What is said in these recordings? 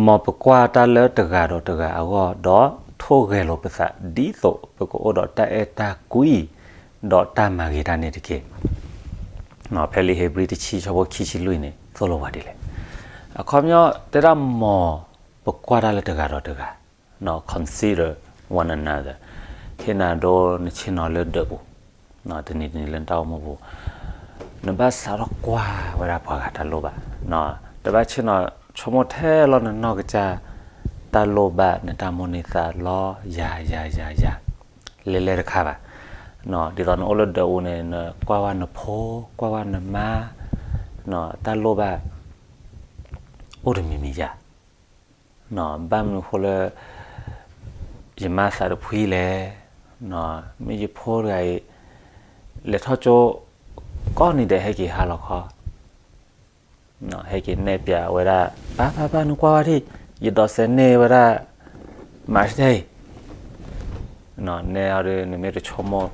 မ်ပကွၢ်တၢ်လၢတဂၤဒီးတဂၤအဂီၢ် ဒီးထိၣ်ဂဲၤလိာ်ပသး ဒ်သိးပကအိၣ်ဒီးတၢ်အဲၣ်တၢ်ကွံ ဒီးတၢ်မၤဂ့ၤတၢ်န့ၣ်တက့ၢ်. ဖဲလံာ်ဧ့ၤဘြံၤတဆံ ဆၢဖိခံဆံလွံၢ်န့ၣ် သိၣ်လိပှၤဒ်လဲၣ်. အခီပညီတဲဒၣ် မ်ပကွၢ်တၢ်လၢတဂၤဒီးတဂၤ, consider one another, ဟ့ၣ်နၤဒိ နဆ့ၣ်နီၤလၢဒၢးပူၤ, တနံၤတနံၤလၢနတၢ်အိၣ်မူပူၤ နဘၣ်စးထီၣ်ကွၢ်ဝဲဒၣ်ပှၤဂၤတၢ်လိၣ်ဘၣ်, တဘၣ်ဆ့ၣ်နီၤ ဆိကမိၣ်ထဲလီၤနနီၢ်ကစၢ် တၢ်လိၣ်ဘၣ် နတၢ်မိၣ်န့ၢ်သးလီၤ ယၤ ယၤ ယၤ ယၤ လဲၤလဲၤတခါဘၣ်. ဒ်သိးနအိၣ်လၢဒၢးပူၤန့ၣ် နကွၢ်ဝဲနဖိ, ကွၢ်ဝဲနမါ, တၢ်လိၣ်ဘၣ် အိၣ်တမံၤမံၤယၤ, ဘၣ်မနုၤဃိလၢ ယမါသးတဖှံလဲၣ်, မ့ၢ်ယဖိတဂၤအံၤ လဲၤထီၣ်ကၠိ ကိးနံၤဒဲး ဟဲက့ၤဟါလီၤခီ, ဟဲက့ၤနဲၣ်ပၠးဝဲဒၣ် ပၢ် ပၢ် ပၢ် နကွၢ်ဝဲဒၣ်, ယဒိးစဲးန့ၢ်ဝဲဒၣ် မၤစဲအံၤ နဲအီၤဒီး နမ့ၢ်တဆိကမိၣ်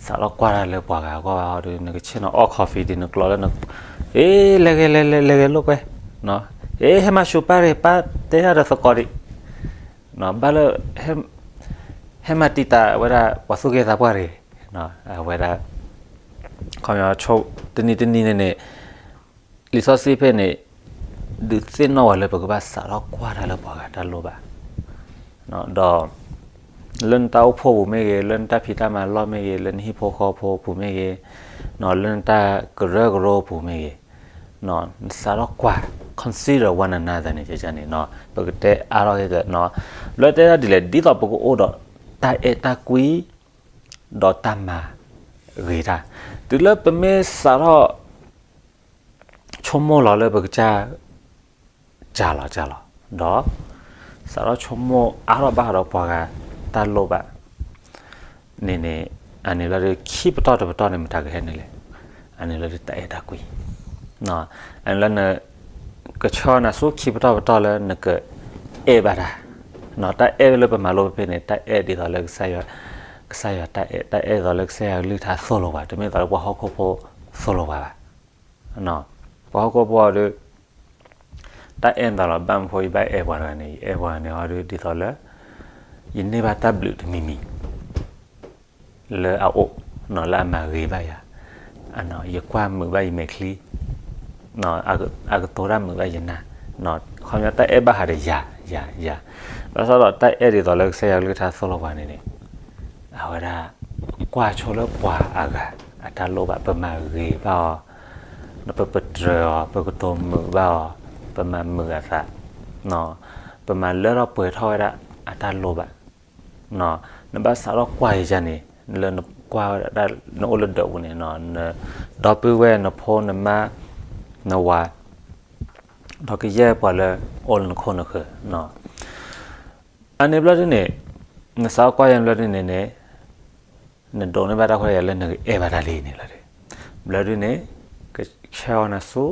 စးထီၣ်ကွၢ်တၢ်လၢပှၤဂၤအဂီၢ်ဘၣ်အီၤဒီး နကဆ့ၣ်နီၤအီၣ် coffee ဒ်နကျိးလၢန, အ့ လဲၤဂဲၤ လဲၤ လဲၤ လဲၤဂဲၤလိာ်ကွဲ, အ့ ဟဲမၤဆူၣ်ပၢ်ရ့ၣ် ပၢ်တဲတၢ်ဒီးသကိးဒံး, ဘၣ်လၢ ဟဲမၤတံာ်တာ်ဝဲဒၣ် ပှၤသူၣ်က့သးပှၢ်တဂ့ၤ, အဝဲဒၣ် ခီပညီ တနံၤတနံၤန့ၣ်န့ၣ် လံာ်စီဆှံဖဲန့ၣ် ဒုးသ့ၣ်နီၣ်ဝဲလၢပကဘၣ်စးထီၣ်ကွၢ်တၢ်လၢပှၤဂၤတၢ်လိၣ်ဘၣ်, ဒီး လၢနတၢ်အိၣ်ဖှိၣ်ပူၤမ့ၢ်ဂ့ၤ, လၢနတၢ်ဖံးတၢ်မၤလီၢ်မ့ၢ်ဂ့ၤ, လၢနဟံၣ်ဖိဃီဖိပူၤမ့ၢ်ဂ့ၤ, လၢနတၢ်ကရၢကရိပူၤမ့ၢ်ဂ့ၤ, နစးထီၣ်ကွၢ် consider one another န့ၣ်န့ၣ် ပကတဲအါထီၣ်က့ၤ ဘျၢတဲဒၣ်ဒ်လဲၣ် ဒ်သိးပကအိၣ်ဒီးတၢ်အဲၣ်တၢ်ကွံ ဒီးတၢ်မၤဂ့ၤတၢ်, တုၤလၢပမ့ၢ်စးထီၣ် ဆိကမိၣ်လီၤလၢပကစၢ် ကၢ်လီၤကၢ်လီၤ, ဒီး စးထီၣ်ဆိကမိၣ်အါထီၣ်ဘၣ်ဒီးပှၤဂၤတၢ်လိၣ်ဘၣ် န့ၣ်န့ၣ်, အန့ၣ်လီၤဒီး ခံပတီၢ်တပတီၢ်န့ၣ် မတၤကဟဲနုာ်လဲၣ်, အန့ၣ်လီၤဒီးတၢ်အဲၣ်တၢ်ကွံ, အန့ၣ်လီၤန ကဆှၢနၤဆူခံပတီၢ်ပတီၢ်လၢနကအဲၣ်ဘၣ်တၢ်, တၢ်အဲၣ်လၢပမၤလိဖဲန့ၣ် တၢ်အဲၣ်ဒ်သိးလၢ ကစၢ်ယွၤတၢ်အဲၣ် တၢ်အဲၣ်ဒ်သိးလၢကစၢ်ယွၤကလုၢ်ကထါသိၣ်လိပှၤ တမ့ၢ်ဒ်သိးလၢပှၤဟီၣ်ခိၣ်ဖိသိၣ်လိပှၤဘၣ်. ပှၤဟီၣ်ခိၣ်ဖိဒီး တၢ်အဲၣ်နသးလီၤ ဘၣ်မနုၤဃိ ယဘၣ်အဲၣ်ပှၤတဂၤန့ၣ် ယအဲၣ်ပှၤန့ၣ်ဟီဒီး ဒ်သိးလၢ ယန့ၢ်ဘၣ်တၢ်ဘျုးတမံၤမံၤ လၢအအိၣ် လၢအမၤဂ့ၤဘၣ်ယၤ, ယကွၢ်မုာ်ဘၣ်ယမဲာ်ချံ, အကတိၤတၢ်မုာ်ဘၣ်ယနၢ်, ခီပညီတၢ်အဲၣ်ဘၣ်ဃးဒီးယၤ ယၤ ယၤ, ဘၣ်ဆၣ်ဒီးတၢ်အဲၣ်ဒ်သိးလၢကစၢ်ယွၤကလုၢ်ကထါသိၣ်လိပှၤန့ၣ်န့ၣ် အဝဲဒၣ် ကွၢ်ဆိလၢပှၤအဂၤအတၢ်လိၣ်ဘၣ် ပမၤဂ့ၤဘၣ်အီၤ, ပပတြၢၤအီၤ ပကတိၤမုာ်ဘၣ်အီၤ, ပမၤမုာ်အသး, ပမၤလၢထီၣ်ပှဲၤထီၣ်ဝဲဒၣ်အတၢ်လိၣ်ဘၣ်, နဘၣ်စးထီၣ်ကွၢ်ယၤန့ၣ် လၢနကွၢ်ဝဲဒၣ် နအိၣ်လၢဒၢးပူၤန့ၣ် နဒီပုၢ်ဝဲၢ် နဖိနမါ နဝၤ ဒီးကယဲၢ်ပှၤလၢအိၣ်လၢနခိၣ်နဃၢၤ အန့ၣ်ဘျီဒ်န့ၣ် နစးထီၣ်ကွၢ်ယၤဘျီဒ်န့ၣ်န့ၣ် နဒိးန့ၢ်ဘၣ်တၢ်ခွဲးယာ်လၢနကအဲၣ်ဘၣ်တၢ်လံန့ၣ်လီၤ. ဘျီဒ်န့ၣ် ကဆှၢအီၤနၤဆူ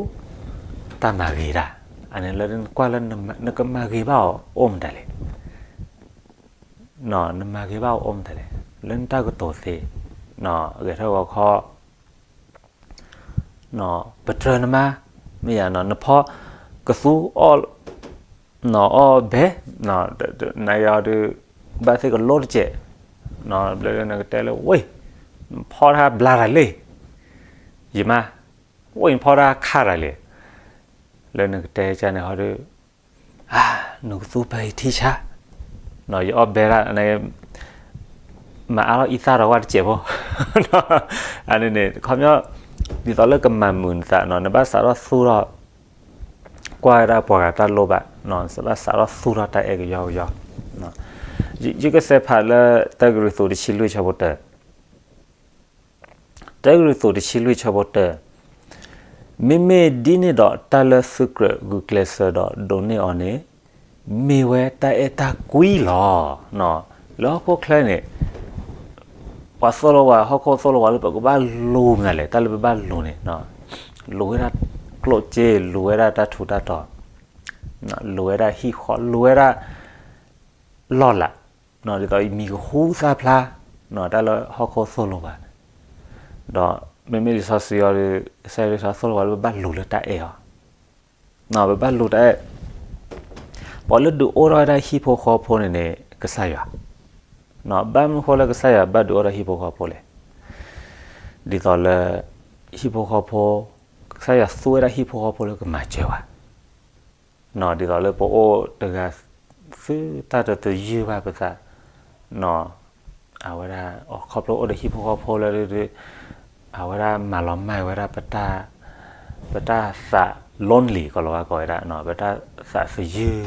တၢ်မၤဂ့ၤတၢ်, အန့ၣ်လၢနကွၢ်လၢ နကမၤဂ့ၤဘၣ်အီၤအိၣ်မတၤလဲၣ်, နမၤဂ့ၤဘၣ်အီၤအိၣ်မတၤလဲၣ်, လၢနတၢ်ကတိၤသ့, ဂဲၤထၢၣ်ဂီၤခီ ပတြၢၤနမါ မ့ၢ်ယၤ နဖီကသူအီၣ် အီၣ်ဘဲ နယၤဒီး ဘၣ်သ့ၣ်ကလိတစဲး ဘျီနကတဲလၢ ဝ့ၢ် နဖီတၢ်ဘျါတၢ်လံ ယမါ ဝ့ၢ် နဖီတၢ်ခါတၢ်လံ လၢနကတဲကန့ၣ်ဟီဒီး နကသူပၢ်အံၤထံဆါ ယအီၣ်ဘဲဒၣ် မၤအါထီၣ်အံသၣ်ဒီးဝဲတစဲးဖိ အန့ၣ်န့ၣ် ခီပညီ ဒ်သိးလၢကမၤမုာ်နသး နဘၣ်စးထီၣ်သူၣ်ထီၣ် ကွၢ်ဝဲဒၣ်ပှၤဂၤတၢ်လိၣ်ဘၣ် ဘၣ်စးထီၣ်သူၣ်ထီၣ်တၢ်အဲၣ်ကယီကယီ ယကစဲးဖးလၢ တၢကရံၣ်သူး တဆံလွံၢ်ဆၢဖိတၢ တၢကရံၣ်သူး တဆံလွံၢ်ဆၢဖိတၢ မ့မ့ၢ်ဒ်န့ၣ်ဒီး တၢ်လၢသုကြၢးဂုာ်ကျဲးစၢးဒီးဒိးန့ၢ်အီၤန့ၣ် မ့ၢ်ဝဲတၢ်အဲၣ်တၢ်ကွံလီၤ. လၢဟီၣ်ခိၣ်ချၢန့ၣ် ပှၤသိၣ်လိပှၤ ဟီၣ်ခိၣ်သိၣ်လိပှၤလၢပကဘၣ်လူၤမနုၤလဲၣ် တၢ်လၢပဘၣ်လူၤန့ၣ် လူၤဝဲဒၣ်ကျိၣ်စ့ လူၤဝဲဒၣ်တၢ်ထူးတၢ်တီၤ လူၤဝဲဒၣ်ဟံၣ်ဃီ လူၤဝဲဒၣ် လီၢ်လၤ ဒ်သိးအံၤမံၤကဟူသၣ်ဖျါ တၢ်လၢဟီၣ်ခိၣ်သိၣ်လိပှၤ ဒီးမ့မ့ၢ်လံာ်စီဆှံအီၤဒီး ကစၢ်ယွၤကလုၢ်ကထါသိၣ်လိပှၤလၢပဘၣ်လူၤလၢတၢ်အဲၣ်အီၤ ပဘၣ်လူၤတၢ်အဲၣ် ပှၤလၢဒုးအိၣ်ထီၣ်ဝဲဒၣ်ဟံၣ်ဖိဃီဖိန့ၣ်န့ၣ် ကစၢ်ယွၤ, ဘၣ်မနုၤဃိလၢကစၢ်ယွၤဘၣ်ဒုးအိၣ်ထီၣ်ဟံၣ်ဖိဃီဖိလဲၣ်. ဒ်သိးလၢ ဟံၣ်ဖိဃီဖိ, ကစၢ်ယွၤသူဝဲဒၣ်ဟံၣ်ဖိဃီဖိလၢကမၤစၢၤဝဲ ဒ်သိးလၢပအိၣ်တဂၤ သုတၢ်တသယုၢ်ဘၣ်ပသး, အဝဲဒၣ် ခီဖျိအိၣ်ဒီးဟံၣ်ဖိဃီဖိလၢ အဝဲဒၣ်မၤလီၤမၢ်ဝဲဒၣ် ပတၢ်သး lonely ကီးလီၤဝဲကိးဝဲဒၣ် ပတၢ်သးသယုၢ်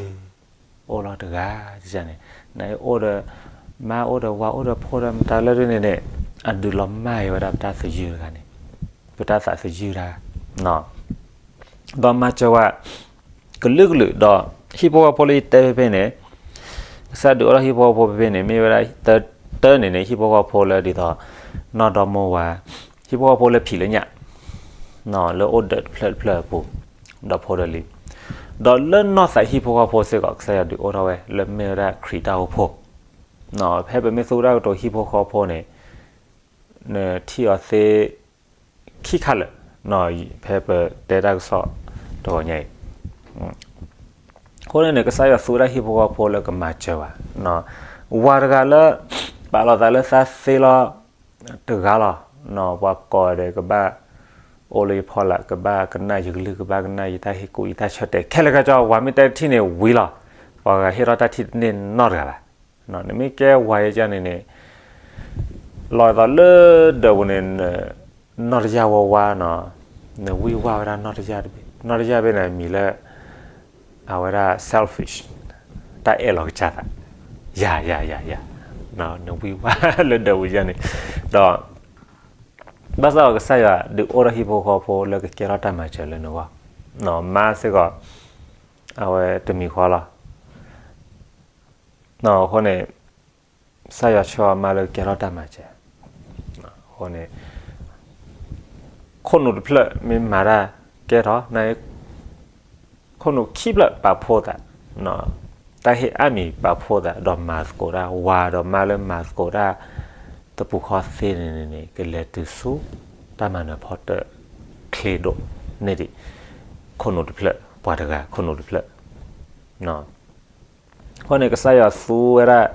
အိၣ်လီၤတဂၤန့ၣ်, နအိၣ်ဒီး မါအိၣ်ဒီးဝၤအိၣ်ဒီးဖိဒီးမတၤလၢဒ်န့ၣ်န့ၣ် အဒုးလီၤမၢ်ဝဲဒၣ်ပတၢ်သယုၢ်တဂၤန့ၣ်, ပတၢ်သးသယုၢ်တဂၤ ဒီးမၤစၢၤဝဲ ကလုာ်ကလုာ်ဒီး ဟံၣ်ဖိဃီဖိလၢယတဲဖဲဖဲန့ၣ်, ကစၢ်ဒုးအိၣ်ထီၣ်ဟံၣ်ဖိဃီဖိဖဲဖဲန့ၣ် မ့ၢ်ဝဲဒၣ် တၢ်န့ၣ်န့ၣ် ဟံၣ်ဖိဃီဖိလၢဒ်သိး နီၢ်ဒီမါဝၤ, ဟံၣ်ဖိဃီဖိလၢဖံးလၢညၣ် လၢအိၣ်ဒၢးတဖျၢၣ်တဖျၢၣ်အပူၤ, ဒီးဖိဒီးလံၤ, ဒီးလၢနီၢ်သးဟံၣ်ဖိဃီဖိစ့ၢ်ကီး ကစၢ်ယွၤဒုးအိၣ်ထီၣ်ဝဲ လၢမ့ၢ်ဝဲဒၣ်ခရံာ်တၢ်အိၣ်ဖှိၣ်, ဖဲပမ့ၢ်သူတၢ်ကတိၤဟံၣ်ဖိဃီဖိန့ၣ် နထံၣ်အီၤသ့ ခံခါလၢာ်, ဖဲပတဲတၢ်ကစီၣ်တဂီၤညါအံၤ, အဃိန့ၣ်န့ၣ် ကစၢ်ယွၤသူဝဲဒၣ်ဟံၣ်ဖိဃီဖိလၢကမၤစၢၤဘၣ်, ဝၤတဂၤလၢ ပာ်လီၤသးလၢသးသ့လီၤ တဂၤလီၤ, ပှၤကိးဂၤဒဲး ကဘၣ်အိၣ်လၢယဖီလာ် ကဘၣ်ကနၣ်ယကလုၢ် ကဘၣ်ကနၣ်ယတၢ်ဟ့ၣ်ကူၣ်ယတၢ်ဆၢတဲာ် ခဲလၢာ်ခဲဆ့ ဝၤမ့ၢ်တဲတထံၣ်န့ၣ်ဝံၤလီၤ, ပှၤဂၤဟ့ၣ်ထီၣ်တၢ်ထံၣ်တန့ၢ်နီတဂၤဘၣ်, နမ့ၢ်ကဲဝၤယဲကန့ၣ်န့ၣ် လီၤသိးလၢဒၢးပူၤန့ၣ် နီၢ်တယၢ်ဝါဝါနီၤ, နဝံၢ်ဝါဝဲဒၣ်နီၢ်တယၢ်တဘ့ၣ်, နီၢ်တယၢ်ဘ့ၣ်န့ၣ် မံၤလၢ အဝဲဒၣ် selfish တၢ်အဲၣ်လီၤကစၢ်သး, ယၤ ယၤ ယၤ ယၤ, နဝံၢ်ဝါလၢဒၢးပူၤယဲန့ၣ်, ဒီး ဘၣ်ဆၣ်ဒီးကစၢ်ယွၤဒုးအိၣ်ထီၣ်ဟံၣ်ဖိဃီဖိလၢကကဲထီၣ်တၢ်မၤစၢၤလၢနဂီၢ်, မါစ့ၢ်ကီး အဝဲတမံၤဃီလီၤ အဃိန့ၣ် ကစၢ်ယွၤဆှၢအီၤမါလၢကကဲထီၣ်တၢ်မၤစၢၤ, အဃိန့ၣ် ခိၣ်နူာ်တဖျၢၣ်မ့ၢ်မၤတၢ်ကဲထီၣ်န့ၣ် ခိၣ်နူာ်ခံဖျၢၣ်ပာ်ဖှိၣ်သး, တၢ်ဟ့ၣ်အါမံၤပာ်ဖှိၣ်သး ဒီးမၤသကိးတၢ် ဝၤဒီးမါလၢမၤသကိးတၢ် တပူၤဃီသ့န့ၣ်န့ၣ် ကလဲၤတုၤဆူ တၢ်မၤနၢၤဖီတၢၣ်ချ့ဒိၣ်န့ၢ်ဒံး ခိၣ်နူာ်တဖျၢၣ် ပှၤတဂၤခိၣ်နူာ်တဖျၢၣ် အဃိန့ၣ် ကစၢ်ယွၤသူဝဲဒၣ်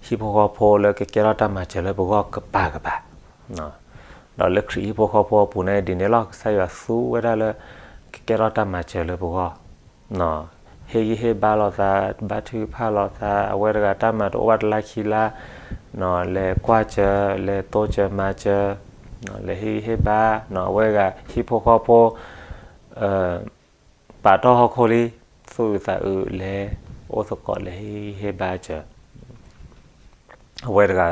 ဟံၣ်ဖိဃီဖိလၢကကဲထီၣ်တၢ်မၤစၢၤလၢပဂီၢ်ကပၤကပၤ, ဒီးလၢခရံာ်ဟံၣ်ဖိဃီဖိအပူၤန့ၣ်ဒ်န့ၣ်လီၤ. ကစၢ်ယွၤသူဝဲဒၣ်လၢ ကကဲထီၣ်တၢ်မၤစၢၤလၢပဂီၢ်, ဟ့ၣ်ဂံၢ်ဟ့ၣ်ဘါလိာ်သး, ဘါထုကဖၣ်လိာ်သး, အဝဲတဂၤတၢ်မၤတအိၣ်ဘၣ်တလါခံလါ, လဲၤကွၢ်စၢၤ, လဲၤတိစၢၤမၤစၢၤ, လဲၤဟ့ၣ်ဂံၢ်ဟ့ၣ်ဘါ, အဝဲတဂၤဟံၣ်ဖိဃီဖိ ပာ်တီၢ်ဟီၣ်ခိၣ်လံ, သူၣ်အုးသးအုး လဲၤအိၣ်သကိး လဲၤဟ့ၣ်ဂံၢ်ဟ့ၣ်ဘါစၢၤ, အဝဲတဂၤ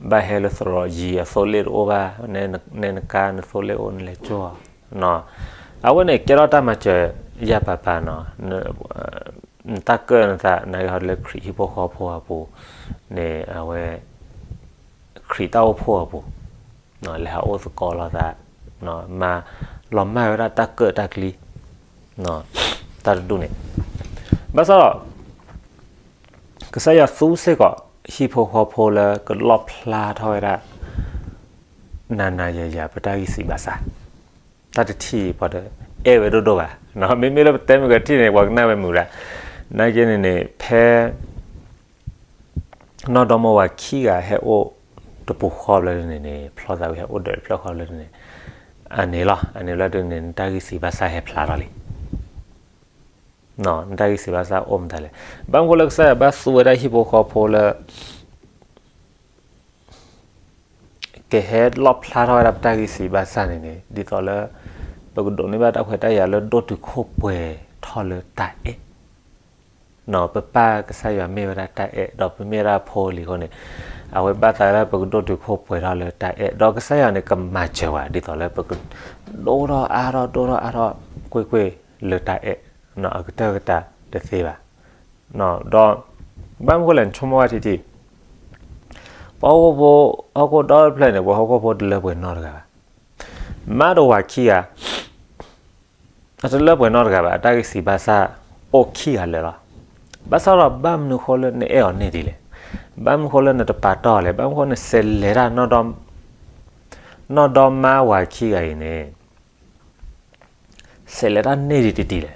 ဘၣ်ဟဲလၢသရိာ်ယံၤ အသိလ့ၣ်တအိၣ်ဘၣ်, နဲနကါနသိလ့ၣ်အိၣ် နလဲၤကၠိၢ်အီၤ, အဝဲန့ၣ်ကဲထီၣ်တၢ်မၤစၢၤယၤပၤပၤနီၤ, နတၢ်ကၢၣ်နသး နဟဲလၢခရံာ်ဟံၣ်ဖိဃီဖိအပူၤန့ၣ် အဝဲ ခရံာ်တၢ်အိၣ်ဖှိၣ်အပူၤ လဲၤဟးအိၣ်သကိးလိာ်သး, မၤလီၤမၢ်ဝဲဒၣ်တၢ်ကၢၣ်တၢ်ကျံ, တၢ်တဒူၣ်န့ၣ်, ဘၣ်ဆၣ်ဒီး ကစၢ်ယွၤသူစ့ၢ်ကီး ဟံၣ်ဖိဃီဖိလၢကလီၣ်ဖျါထီၣ်ဝဲဒၣ် နၤနၤယၤယၤ ပတၢ်ဂံၢ်စၢ်ဘါစၢ်, တၢ်တထံၣ်ပှၤတအဲၣ်ဝဲဒိၣ်ဒိၣ်ဘၣ်, မ့မ့ၢ်လၢပတဲမုၢ်ကထံၣ်န့ၣ် ပှၤကနၣ်ဝဲမုာ်ဒၣ်, နာ်က့န့ၣ်န့ၣ် ဖဲ နီၢ်ဒီမါဝၤခံဂၤဟဲအိၣ်တပူၤဃီဘျီန့ၣ်န့ၣ် ဖျီသးဝံၤဟဲအိၣ်ဒၢးတဖျၢၣ်ဃီဘျီန့ၣ်န့ၣ်, အန့ၣ်လီၤ အန့ၣ်ဘျီဒုန့ၣ် နတၢ်ဂံၢ်စၢ်ဘါစၢ်ဟဲဖျါထီၣ်လံ, နတၢ်ဂံၢ်စၢ်ဘါစၢ်အိၣ်မတၤလဲၣ်, ဘၣ်မနုၤဃိလၢကစၢ်ယွၤဘၣ်သူဝဲဒၣ်ဟံၣ်ဖိဃီဖိလၢ ကဟဲလီၣ်ဖျါထီၣ်ဝဲဒၣ်ပတၢ်ဂံၢ်စၢ်ဘါစၢ်န့ၣ်န့ၣ် ဒ်သိးလၢ ပကဒိးန့ၢ်ဘၣ်တၢ်ခွဲးတၢ်ယာ်လၢဒိၣ်တုာ်ခိၣ်ပှဲၤထီၣ်လၢတၢ်အဲၣ်, ပပၢ်ကစၢ်ယွၤမ့ၢ်ဝဲဒၣ်တၢ်အဲၣ် ဒီးပမ့ၢ်ဝဲဒၣ်ဖိလံၤအဃိန့ၣ်, အဝဲဘၣ်သးဝဲဒၣ်ပကဒိၣ်တုာ်ခိၣ်ပှဲၤထီၣ်လၢတၢ်အဲၣ် ဒီးကစၢ်ယွၤန့ၣ် ကမၤစၢၤဝဲဒ်သိးလၢပက ဒိၣ်ထီၣ်အါထီၣ်ဒိၣ်ထီၣ်အါထီၣ်ကွ့ၢ်ကွ့ၢ်လၢတၢ်အဲၣ်, အကတၢၢ်ကတၢၢ်တသ့ဘၣ် ဒီး ဘၣ်မနုၤဃိလဲၣ် နဆိကမိၣ်ဝဲထံထံ ပှၤဟီၣ်ခိၣ်ဖိ ဟီၣ်ခိၣ်ဒီတဖျၢၣ်န့ၣ် ပှၤဟီၣ်ခိၣ်ဖိတလၢပှဲၤနီတဂၤဘၣ်, မါဒီးဝၤခံဂၤ အတလၢပှဲၤနီတဂၤဘၣ် အတၢ်ဂံၢ်စၢ်ဘါစၢ်အိၣ်ခံဂၤလၢာ်လီၤ, ဘၣ်ဆၣ်ဒီးဘၣ်မနုၤဃိလၢနအဲၣ်အီၤန့ၢ်ဒ်လဲၣ်, ဘၣ်မနုၤဃိလၢနတပာ်တီၢ်အီၤလဲၣ်, ဘၣ်မနုၤဃိနစဲးလဲၤတၢ် နီၢ်ဒီမါဝၤခံဂၤအံၤန့ၣ် စဲးလဲၤတၢ်န့ၢ်ဒံးတဒ်လဲၣ်,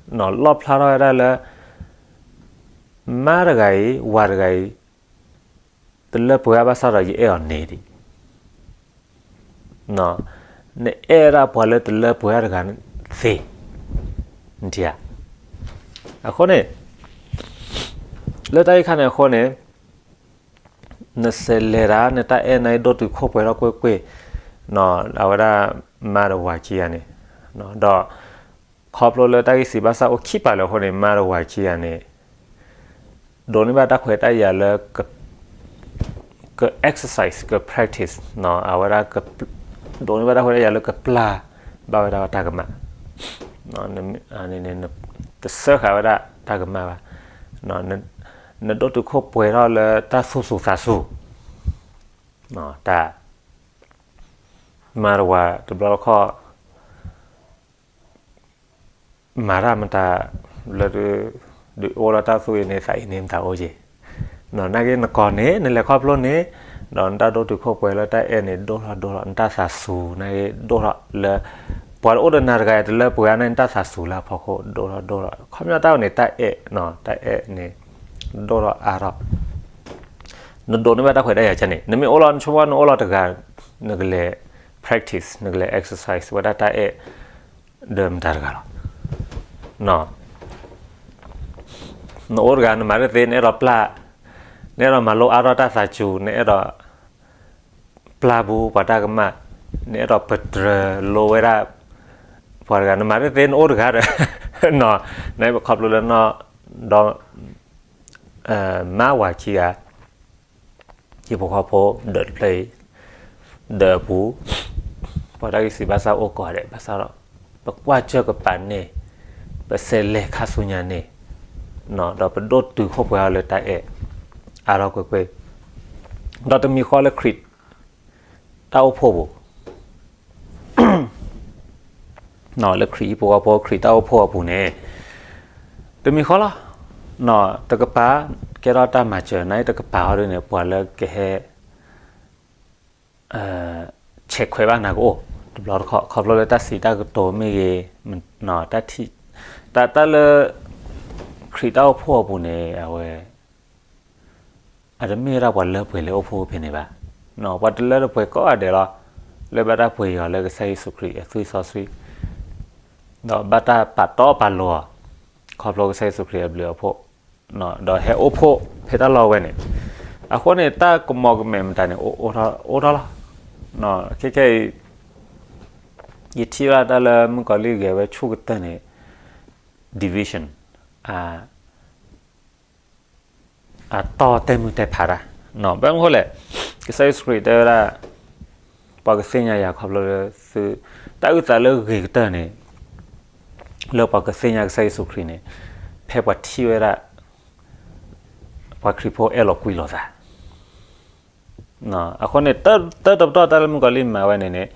လီၣ်ဖျါထီၣ်ဝဲဒၣ်လၢ မါတဂၤအံၤ ဝၤတဂၤအံၤ တလၢပှဲၤဘၣ်ဆၣ်ဒီးယအဲၣ်အီၤန့ၣ်ဒံး, နအဲၣ်ဒၣ်ပှၤလၢတလၢပှဲၤတဂၤသ့, နထံၣ်ဧါ. အဃိန့ၣ် လၢတၢ်အံၤခါန့ၣ်အဃိန့ၣ် နစဲးလဲၤတၢ် နတၢ်အဲၣ်န့ၣ်ဒိၣ်တုာ်ခိၣ်ပှဲၤထီၣ်ကွ့ၢ်ကွ့ၢ်, အဝဲဒၣ်မါဒီးဝၤခံဂၤန့ၣ်, ဒီးခီဖျိလၢတၢ်ဂံၢ်စံးဘၣ်စၢ်အိၣ်ခံပာ်လၢအဃိန့ၣ် မါဒီးဝၤခံဂၤန့ၣ် ဒိးန့ၢ်ဘၣ်တၢ်ခွဲးတၢ်ယာ်လၢ က exercise က practice အဝဲဒၣ် ဒိးန့ၢ်ဘၣ်တၢ်ခွဲးတၢ်ယာ်လၢကပျၢ်ဘၣ်ဝဲဒၣ်တၢ်ကမၣ်, တစၢဃာ်ဝဲဒၣ်တၢ်ကမၣ်ဘၣ်, နဒိၣ်တုာ်ခိၣ်ပှဲၤထီၣ်လၢတၢ်သူၣ်စူၤသးစူၤ, တၢ် မါတဝၤတဘျီတခီၣ် မၤတၢ်မတၤလၢ ဒုးအိၣ်ဒီးတၢ်သူၣ်အံၤန့ၣ် သးအံၤန့ၣ် မတၤအိၣ်က့ၤ, နာ်က့နကိးန့ၣ် နလဲၤခီဖျိန့ၣ်, ဒီးနတၢ်ဒိၣ်တုာ်ခိၣ်ပှဲၤလၢတၢ်အဲၣ်န့ၣ် ဒိၣ်ထီၣ်ဒိၣ်ထီၣ် နတၢ်သးစူၤနာ်က့ ဒိၣ်ထီၣ်လၢ ပှၤတအိၣ်ဒီးနၤတဂၤအံၤ တလၢပှဲၤန့ၣ် နတၢ်သးစူၤလၢအဖီခိၣ် ဒိၣ်ထီၣ်ဒိၣ်ထီၣ် ခီပညီတၢ်ဝဲန့ၣ် တၢ်အဲၣ်, တၢ်အဲၣ်န့ၣ် ဒိၣ်ထီၣ်အါထီၣ် နဒိးန့ၢ်ဘၣ်တၢ်ခွဲးတၢ်ယာ်ကဲန့ၣ် နမ့ၢ်အိၣ်လီၤ နဆိကမိၣ်နအိၣ်လီၤတဂၤ နကလဲၤ practice နကလဲၤ exercise ဝဲဒၣ်တၢ်အဲၣ် ဒီးမတၤတဂၤလီၤ. နအိၣ်တဂၤ နမၤတသ့ နအဲၣ်ဒိးပျၢ်, နအဲၣ်ဒိးမၤလိအါထီၣ်တၢ်သးစူၤ နအဲၣ်ဒိး ပျၢ်ပူၤပှၤတၢ်ကမၣ်, နအဲၣ်ဒိးပတြၢၤလိဝဲဒၣ် ပှၤတဂၤ နမၤတသ့ နအိၣ်တဂၤဒီး နခီဖျိလၢနီၢ်ဒီ မါဝၤခံဂၤ ဟံၣ်ဖိဃီဖိဒီးတဖျၢၣ်အံၤ ဒီးအပူၤ ပှၤတၢ်ဂံၢ်စံးဘၣ်စၢ်အိၣ်ကိးဂၤဒဲး ဘၣ်ဆၣ်ဒီး ပကွၢ်စၢၢ်ကပၤန့ၣ် ပစဲးလဲၤခါဆူညါန့ၣ် ဒီးပဒိၣ်တုာ်ခိၣ်ပှဲၤအီၤလၢတၢ်အဲၣ် အါထီၣ်ကွ့ၢ်ကွ့ၢ် ဒီးတမံၤဃီလၢခရံာ်တၢ်အိၣ်ဖှိၣ်ပူၤ လၢခရံာ်ဟံၣ်ဖိဃီဖိ ခရံာ်တၢ်အိၣ်ဖှိၣ်အပူၤန့ၣ် တမံၤဃီလီၤ. တကပၤ ကဲထီၣ်တၢ်မၤစၢၤ နာ်က့တကပၤဟီဒ်န့ၣ် ပှၤလၢကဟဲ ဆဲးခွဲးဘၣ်နၤကအိၣ် တဘျီတခီၣ် ခီဖျိလၢတၢ်စံးတၢ်ကတိၤမ့ၢ်ဂ့ၤ တၢ် တၢ်လၢ ခရံာ်တၢ်အိၣ်ဖှိၣ်အပူၤန့ၣ် အဝဲ အတမ့ၢ်ဝဲဒၣ်ပှၤလၢပှဲၤလၢအိၣ်ဖှိၣ်ဖဲန့ၣ်ဘၣ်. ပှၤတလၢတပှဲၤကိးဂၤဒဲးလီၤ. လၢဘၣ်တၢ်ပှ့ၤအီၤလၢကစၢ်ယ့ၣ်ၡူးခရံာ်အသွံၣ်စီဆှံ ဒီးဘၣ်တၢ်ပာ်တီပာ်လိၤအီၤ ခီဖျိကစၢ်ယ့ၣ်ၡူးခရံာ်အဘျုးအဖှိၣ် ဒီးဟဲအိၣ်ဖှိၣ်ဖဲတၢ်လီၢ်ဝဲန့ၣ် အဃိန့ၣ် တၢ်ကမီၤကမဲာ်မတၤန့ၣ် အိၣ်ထီၣ်လီၤ. ခဲခဲအံၤ ယထံၣ်ဘၣ်တၢ်လၢမုၣ်ကီၤလံၢ်ဂဲၤဝဲဆူၣ်ကတၢၢ်န့ၣ် division အတီၢ်တဲမုၢ်တဲဖးတၢ် ဘၣ်မနုၤဃိလဲၣ် ကစၢ်ယ့ၣ်ၡူးခရံာ်တဲဝဲဒၣ် ပှၤကသ့ၣ်ညါယၤခီဖျိလၢသု တၢ်အုၣ်သးလၢအဂ့ၤကတၢၢ်န့ၣ် လၢပှၤကသ့ၣ်ညါကစၢ်ယ့ၣ်ၡူးခရံာ်န့ၣ် ဖဲပှၤထံၣ်ဝဲဒၣ် ပှၤခရံာ်ဖိအဲၣ်လီၤကွံလိာ်သး အဃိန့ၣ် တၢ်တပတီၢ်တၢ်လၢမုၣ်ကီၤလံၢ်မၤဝဲန့ၣ်န့ၣ်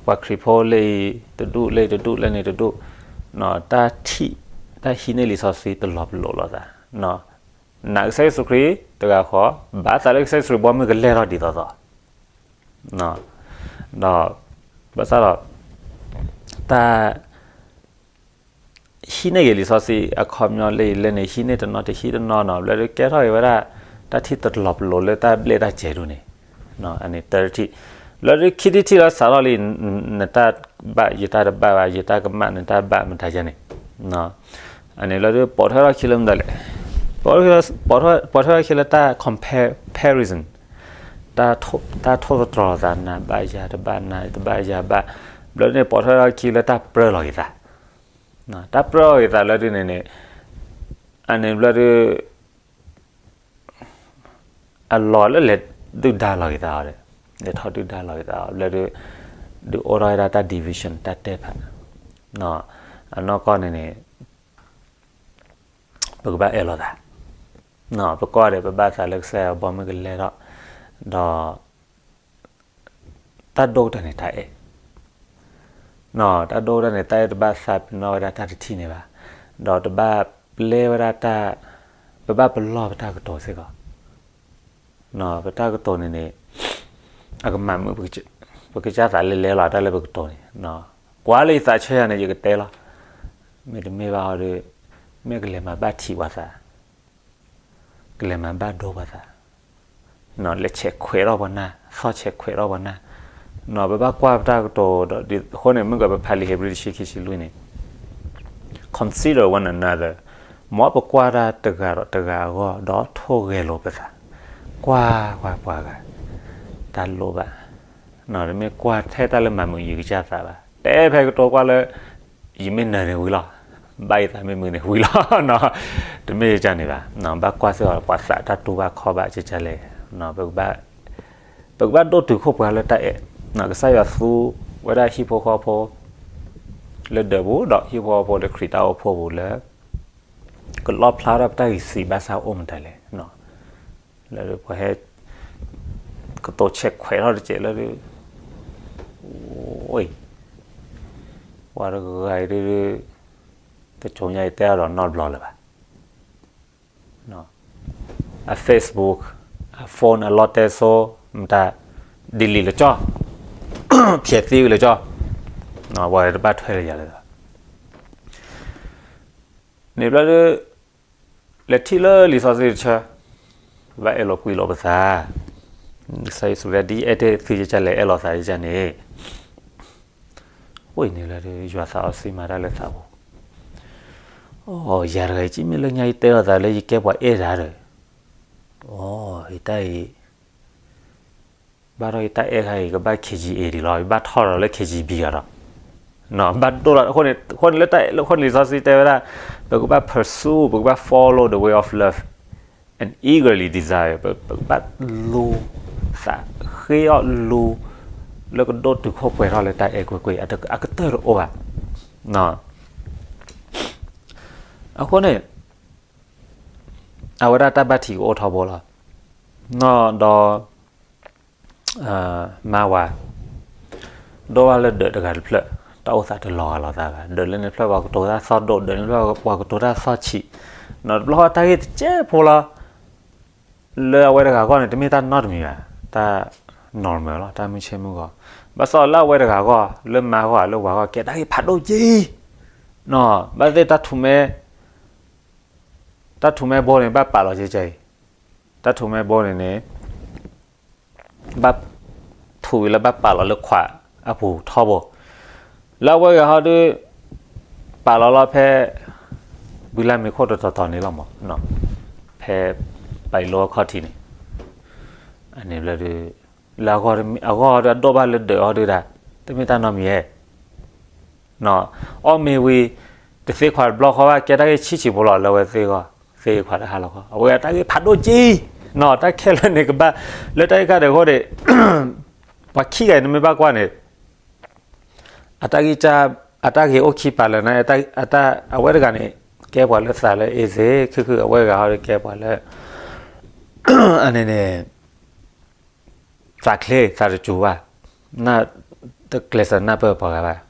ပှၤခရံာ်ဖိလၢအံၤတဒူၣ် လၢအံၤတဒူၣ် လၢန့ၣ်တဒူၣ် တၢ်ထံၣ် တၢ်ဟံးန့ၢ်လံာ်စီဆှံတလီၤပလိာ်လိာ်သး နာ်ကစၢ်ယ့ၣ်ၡူးခရံာ်တဂၤဃီ ဘၣ်သးလၢကစၢ်ယ့ၣ်ၡူးခရံာ်ဘီမုၢ်ကလဲၤထီၣ်ဒ်သိးသိး ဒီး ဘၣ်ဆၣ်ဒီး တၢ် ဟံးန့ၢ်ဂ့ၤလံာ်စီဆှံအခီပညီလၢအံၤလၢန့ၣ် ဟံးန့ၢ်တနီၤတဟံးတနီၤနီၤ ဘျီဒုးကဲထီၣ်က့ၤဝဲဒၣ် တၢ်ထံၣ်တလီၤပလိာ်လၢတၢ်ဘျဲၣ်တၢ်စဲၤဒ်န့ၣ် အန့ၣ်တၢ်ထံၣ် ဘျီဒုးခံထံၣ်ထံၣ်လီၤစးထီၣ်လံ နတၢ်ဘၣ်ယတၢ်တဘၣ်ဘၣ် ယတၢ်ကမၣ်နတၢ်ဘၣ်မတၤယဲန့ၣ် အန့ၣ်ဘျီဒုးပိာ်ထွဲထီၣ်ခံလၢမတၤလဲၣ် ပိာ်ထွဲထီၣ်ခံလၢတၢ် comparison တၢ်ထိၣ်သတြီၤလိာ်သး နၤဘၣ်ယၤတဘၣ် နၤတဘၣ်ယၤဘၣ် ဘျီဒုးန့ၣ် ပိာ်ထွဲထီၣ်ခံလၢတၢ်ပြၢလီၤက့ၤသး တၢ်ပြၢလီၤက့ၤသးဘျီဒုးန့ၣ်န့ၣ် အန့ၣ်ဘျီဒုး အလီၢ်လၢလဲၤဒုၣ်ဒါလီၤက့ၤသးအီၤဒီး လဲၤထီၣ်ဒုၣ်ဒါလီၤက့ၤသးအီၤ ဘျီဒုး ဒုးအိၣ်ထီၣ်ဝဲဒၣ်တၢ် division တၢ်တဲဖး အနီၢ်ကီၢ်န့ၣ်န့ၣ် ပကဘၣ်အဲၣ်လိာ်သး ပကိးဂၤဒဲး ပဘၣ်သးလၢကစၢ်ယွၤဘီမုၢ်ကလဲၤထီၣ် ဒီး တၢ်ဒိၣ်ကတၢၢ်န့ၣ်တၢ်အဲၣ် တၢ်ဒိၣ်ကတၢၢ်န့ၣ် တၢ်အဲၣ်တဘၣ်သးပ့ၤနီၣ်ဝဲဒၣ်တၢ်တထံၣ်န့ၣ်ဘၣ် ဒီးတဘၣ်ပျဲဝဲဒၣ်တၢ် ပဘၣ်ပလီၢ်ပတၢ်ကတိၤစ့ၢ်ကီး ပတၢ်ကတိၤန့ၣ်န့ၣ် အကမၤမုာ် ပကစၢ်သးလဲၤလဲၤလီၤတၢ်လၢပကတိၤန့ၣ် ကွၢ်လၢယသးဆၢယၤန့ၣ် ယကတဲလီၤ မ့တမ့ၢ်ဘၣ်အီၤဒီး မ့ၢ်ကလဲၤမၤဘၣ်ထံးပှၤသး, ကလဲၤမၤဘၣ်ဒိပှၤသး, လဲၤဆဲးခွဲးထီၣ်ပှၤနၢ်, သီၣ်ဆဲးခွဲးထီၣ်ပှၤနၢ်, ပဘၣ်ကွၢ်ပတၢ်ကတိၤဒီး အဃိန့ၣ် မ့ၢ်ကပဖးလံာ်ဧ့ၤဘြံၤတဆံခံဆံလွံၢ်န့ၣ် consider one another, မ်ပကွၢ်တၢ်တဂၤဒီးတဂၤအဂီၢ် ဒီးထိၣ်ဂဲၤလိာ်ပသး, ကွၢ်ကွၢ်ပှၤဂၤ, တၢ်လိၣ်ဘၣ်, တမ့ၢ်ကွၢ်ထဲတၢ်လၢမၤမုာ်ယကစၢ်သးဘၣ်, တဲဖဲကတိၤကွၢ်လၢ ယမ့ၢ်နၢၤန့ၣ်ဝံၤလီၤ, ဘၣ်ယသးမ့ၢ်မုာ်န့ၣ်ဝံၤလီၤ, တမ့ၢ်ကန့ၣ်ဘၣ်, ဘၣ်ကွၢ်စ့ၢ်ကီးပှၤသးတၢ်တူၢ်ဘၣ်ခီဘၣ်ကကလဲၣ်, ပကဘၣ်ဒိၣ်တုာ်ခိၣ်ပှဲၤလၢတၢ်အဲၣ်, ကစၢ်ယွၤသူဝဲဒၣ်ဟံၣ်ဖိဃီဖိ လၢဒၢးပူၤ ဒီးဟံၣ်ဖိဃီဖိလၢခရံာ်တၢ်အိၣ်ဖှိၣ်ပူၤလၢ ကလီၣ်ဖျါထီၣ်ပတၢ်ဂံၢ်စၢ်ဘါစၢ်အိၣ်မတၤလဲၣ်, လၢပှၤဟဲ ကတိၤဆဲးခွဲးထီၣ်တကဲးလၢ အိၣ် ပှၤတဂၤအံၤဒုး တကၠိညါအံၤတဲအီၤဒီးနီတဘျီလၢၤဘၣ်, အ Facebook အ phone အလီတဲစိ မတၤ delete လၢကၠီ, ဖျဲးသံဝံၤလၢကၠီ, ပှၤတဘၣ်ထွဲလၢယၤလၢၤဘၣ် န့ၣ်ဘျီဒုး လဲၤထံၣ်လၢလံာ်စီဆှံတဆၢ, ဘၣ်အဲၣ်လိာ်ကွံလိာ်ပသး, ကစၢ်ယ့ၣ်ၡူးတဲ ဒ်အဲၣ်တ့ၢ်သုကကလဲၣ် အဲၣ်လိာ်သးကန့ၣ်, အဃိန့ၣ်လၢဒုး ယွၤသးစီဆှံမၤတၢ်လၢသးပူၤ, အိ ယၤတဂၤအံၤ ကမ့ၢ်လၢညါယတဲလိာ်သးလၢယကဲပှၤအဲၣ်တၢ်ဒီး, အိ ယတၢ်အံၤ ဘၣ်ထီၣ်ယတၢ်အဲၣ်ခါအံၤ ကဘၣ် K G A ဒံးလီၤ, ယဘၣ်ထီၣ်ဒီးလၢ K G B အီၤဒီး, ဘၣ်ဒိၣ်လီၤ, အဃိန့ၣ်လၢတၢ်အဲၣ်လၢအဃိန့ၣ် လံာ်စီဆှံတဲဝဲဒၣ်, ပကဘၣ် pursue, ပကဘၣ် follow the way of love and eagerly desire, ပကဘၣ်လူၤသး ဃ့အီၣ်လူၤ လၢကဒိၣ်တုာ်ခိၣ်ပှဲၤထီၣ်လၢတၢ်အဲၣ်ကွ့ၢ်ကွ့ၢ် အကတၢၢ်တအိၣ်ဘၣ်, အဃိန့ၣ် အဝဲဒၣ်တၢ်ဘၣ်ထံးကအိၣ်ထီဘိလီၤ, ဒီး မါဝၤ ဒိၣ်ဘၣ်လၢဒၢးတဂၤတဖျၢၣ်, တၢ်အိၣ်သးတလီၤဂာ်လိာ်သးဘၣ်, ဒၢးလၢန့ၣ်တဖျၢၣ်ပှၤကတိၤတၢ်သီၣ်ဒိၣ်, ဒၢးလၢန့ၣ်တဖျၢၣ်ပှၤကတိၤတၢ်သီၣ်ဆံး, ဒီးတဘျီဃီတၢ်ဂ့ၢ်တကဲဖိလီၤ, လၢအဝဲတဂၤအဂီၢ်န့ၣ် တမ့ၢ်တၢ်နီတမံၤဘၣ်, တၢ် normal လီၤ, တၢ်မုၢ်ဆ့ၣ်မုၢ်ဂီၤ, ဘၣ်ဆၣ်လၢအဝဲတဂၤအဂီၢ်, လၢမါဂီၢ် လၢဝၤဂီၢ် ကဲတၢ်ဂ့ၢ်ဖးဒိၣ်က့ၤ, ဘၣ်သ့ၣ်တၢ်ထူးမဲ တၢ်ထူးမဲဘိန့ၣ် ဘၣ်ပာ်လီၤကဲကဲအံၤ, တၢ်ထူးမဲဘိန့ၣ်န့ၣ် ဘၣ်ထူးဝံၤလၢဘၣ်ပာ်လီၤလၢခွး အပူၤထီဘိ, လၢအဝဲဂၤဟီဒုး ပာ်လီၤလီၤဖဲ ဝံၤလၢမ့ၤခိၣ်တတီၤတီၤန့ၣ်လီၤမး, ဖဲ ပာ်လီၤအခီၣ်ထံးန့ၣ်, အန့ၣ်ဘျီဒုး လၢအဂီၢ်ဒုး အဒိၣ်ဘၣ်လၢဒၢးအီၤဒုးဒၣ်, တမ့ၢ်တၢ်နီတမံၤဧါ အီၣ်မ့ၤဝံၤ တသ့ခွးတဘျီဃီဘၣ် ကဲတၢ်ဂ့ၢ်ဆံးဆံးဖိလီၤ လၢအဝဲသ့ၣ်ဂီၢ်, သ့ခွးတၢ်ဟါလီၤခီ, အဝဲတၢ်ဂ့ၢ်ဖးဒိၣ်က့ၤ, တၢ်ခဲလၢာ်န့ၣ်ကဘၣ်, လၢတၢ်ဂ့ၢ်ခါဒဲးအဃိန့ၣ်, ပှၤခံဂၤအံၤ နမ့ၢ်ဘၣ်ကွၢ်န့ၣ်, အတၢ်ဂ့ၢ်က, အတၢ်ဂ့ၢ်အိၣ်ခံပာ်လၢာ်န့ၣ်, အဝဲတဂၤန့ၣ် ကဲပှၤလၢသးလၢ easy ခုၣ်ခုၣ်, အဝဲတဂၤဟီဒုးကဲပှၤလၢ အန့ၣ်န့ၣ် သးချ့ သးတစူၤဘၣ်, တကျဲးစၢးနၢ်ပၢၢ်ပှၤဂၤဘၣ်,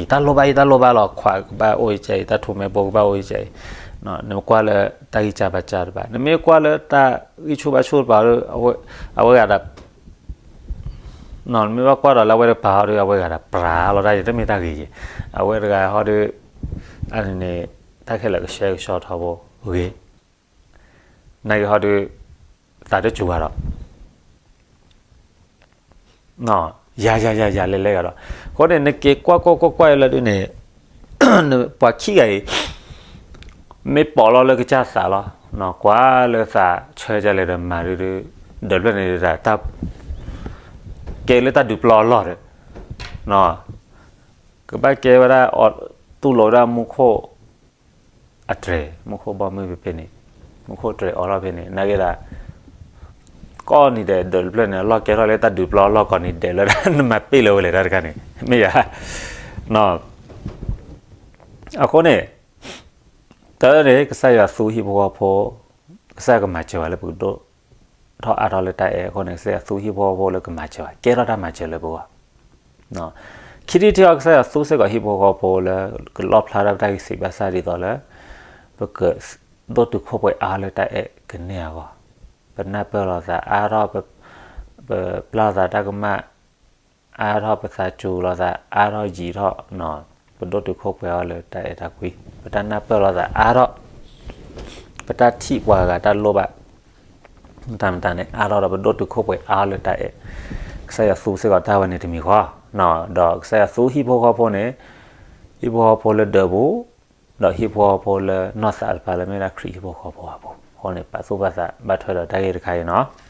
ယတၢ်လိၣ်ဘၣ် ယတၢ်လိၣ်ဘၣ်လီၤ, ခွးကဘၣ်အိၣ်အံၤကဲအံၤ, တၢ်ထူးမဲဘိကဘၣ်အိၣ်အံၤကဲအံၤ, နမ့ၢ်ကွၢ်လၢတၢ်ဂံၢ်စၢ်ဘါစၢ်တဖၣ်, နမ့ၢ်ကွၢ်လၢတၢ်ဂံၢ်ဆူၣ်ဘါဆူၣ်တဖၣ်ဒီး အဝဲဂၤဒၣ် နမ့ၢ်ဘၣ်ကွၢ်ဒီးလၢအဝဲတပၤဟီဒီး အဝဲဂၤဒၣ်ပြၤလီၤတၢ်ယံၤ တမ့ၢ်တၢ်ဂ့ၤယံၤ, အဝဲတဂၤဟီဒီး အန့ၣ်န့ၣ် တၢ်ခဲလၢာ်ကဆှဲကဆှီထီဘိဂ့ၤ, နာ်က့ဟီဒီး သးတစူၤဘၣ်ဒီး ယၤယၤယၤယၤလဲၤလဲၤဂၤဒီး, အဃိန့ၣ် နက့ၤကွၢ်ကွၢ်ကွၢ်ကွၢ်လၢဒုးန့ၣ် ပှၤခံဂၤအံၤ မ့ၢ်ပိာ်လီၤလၢကစၢ်သးလီၤ, ကွၢ်လၢသးဆၢကလဲၤဒီးမၤဒုးဒုး, ဒီးဖျၢၣ်န့ၣ်ဒၣ် ကဲလၢတၢ်ဒုးပျီအလီၢ်ဒီး, ကဘၣ်ကဲဝဲဒၣ် တူၢ်လိာ်ဝဲဒၣ်မူခိၣ် အတြဲၤ မူခိၣ်ဘီမုၢ်ဖဲန့ၣ်, မူခိၣ်တြဲၤအီထီၣ်ဖဲန့ၣ် နာ်က့ဒၣ် ကိးနံၤဒဲး ဒီးတဖျၢၣ်န့ၣ် အလီၢ်ကဲထီၣ်လၢတၢ်ဒုးပျီအလီၢ်ကိးနံၤဒဲးလၢ နမၤပ့ၢ်လၢဝဲလဲၣ်တၢ်တခါန့ၣ် မ့ၢ်ယၤ, အဃိန့ၣ် တၢ်န့ၣ် ကစၢ်ယွၤသူဟံၣ်ဖိဃီဖိ, ကစၢ်ယွၤကမၤစၢၤဝဲလၢပကဒိၣ်ထီၣ်အါထီၣ်လၢတၢ်အဲၣ်အဃိန့ၣ် ကစၢ်ယွၤသူဟံၣ်ဖိဃီဖိလၢကမၤစၢၤဝဲ ကဲထီၣ်တၢ်မၤစၢၤလၢပဂီၢ် ခံထံၣ်တထံၣ်အံၤ ကစၢ်ယွၤသူစ့ၢ်ကီးဟံၣ်ဖိဃီဖိလၢ ကလီၣ်ဖျါထီၣ်ပတၢ်ဂံၢ်စၢ်ဘါစၢ်ဒ်သိးလၢ ပကဒိၣ်တုာ်ခိၣ်ပှဲၤအါလၢတၢ်အဲၣ်ကန့ၢ်အဂီၢ်, ပနၢ်ပၢၢ်လိာ်သးအါထီၣ်, ပပျၢ်လိာ်သးတၢ်ကမၣ်အါထီၣ်, ပသးစူၤလိာ်သးအါထီၣ်ယံာ်ထီၣ်, ပဒိၣ်တုာ်ခိၣ်ပှဲၤအီၤလၢတၢ်အဲၣ်တၢ်ကွံ, ပတၢ်နၢ်ပၢၢ်လိာ်သးအါထီၣ် ပတၢ်ထံၣ်ပှၤဂၤတၢ်လိၣ်ဘၣ် မတၤမတၤန့ၣ် အါထီၣ်ဒီးပဒိၣ်တုာ်ခိၣ်ပှဲၤအါထီၣ်လၢတၢ်အဲၣ်, ကစၢ်ယွၤသူစ့ၢ်ကီးတၢ်ဝဲန့ၣ်တမံၤဃီ, ဒီးကစၢ်ယွၤသူဟံၣ်ဖိဃီဖိန့ၣ်, ဟံၣ်ဖိဃီဖိလၢဒၢးပူၤ, ဒီးဟံၣ်ဖိဃီဖိလၢနီၢ်သးတဖၣ်လၢမ့ၢ်ဒၣ်ခရံာ်ဟံၣ်ဖိဃီဖိအပူၤ, အဃိန့ၣ် ပာ်သူၣ်ပာ်သးဘၣ်ထွဲဒီးတၢ်ဂ့ၢ်တခါအံၤနီၤ.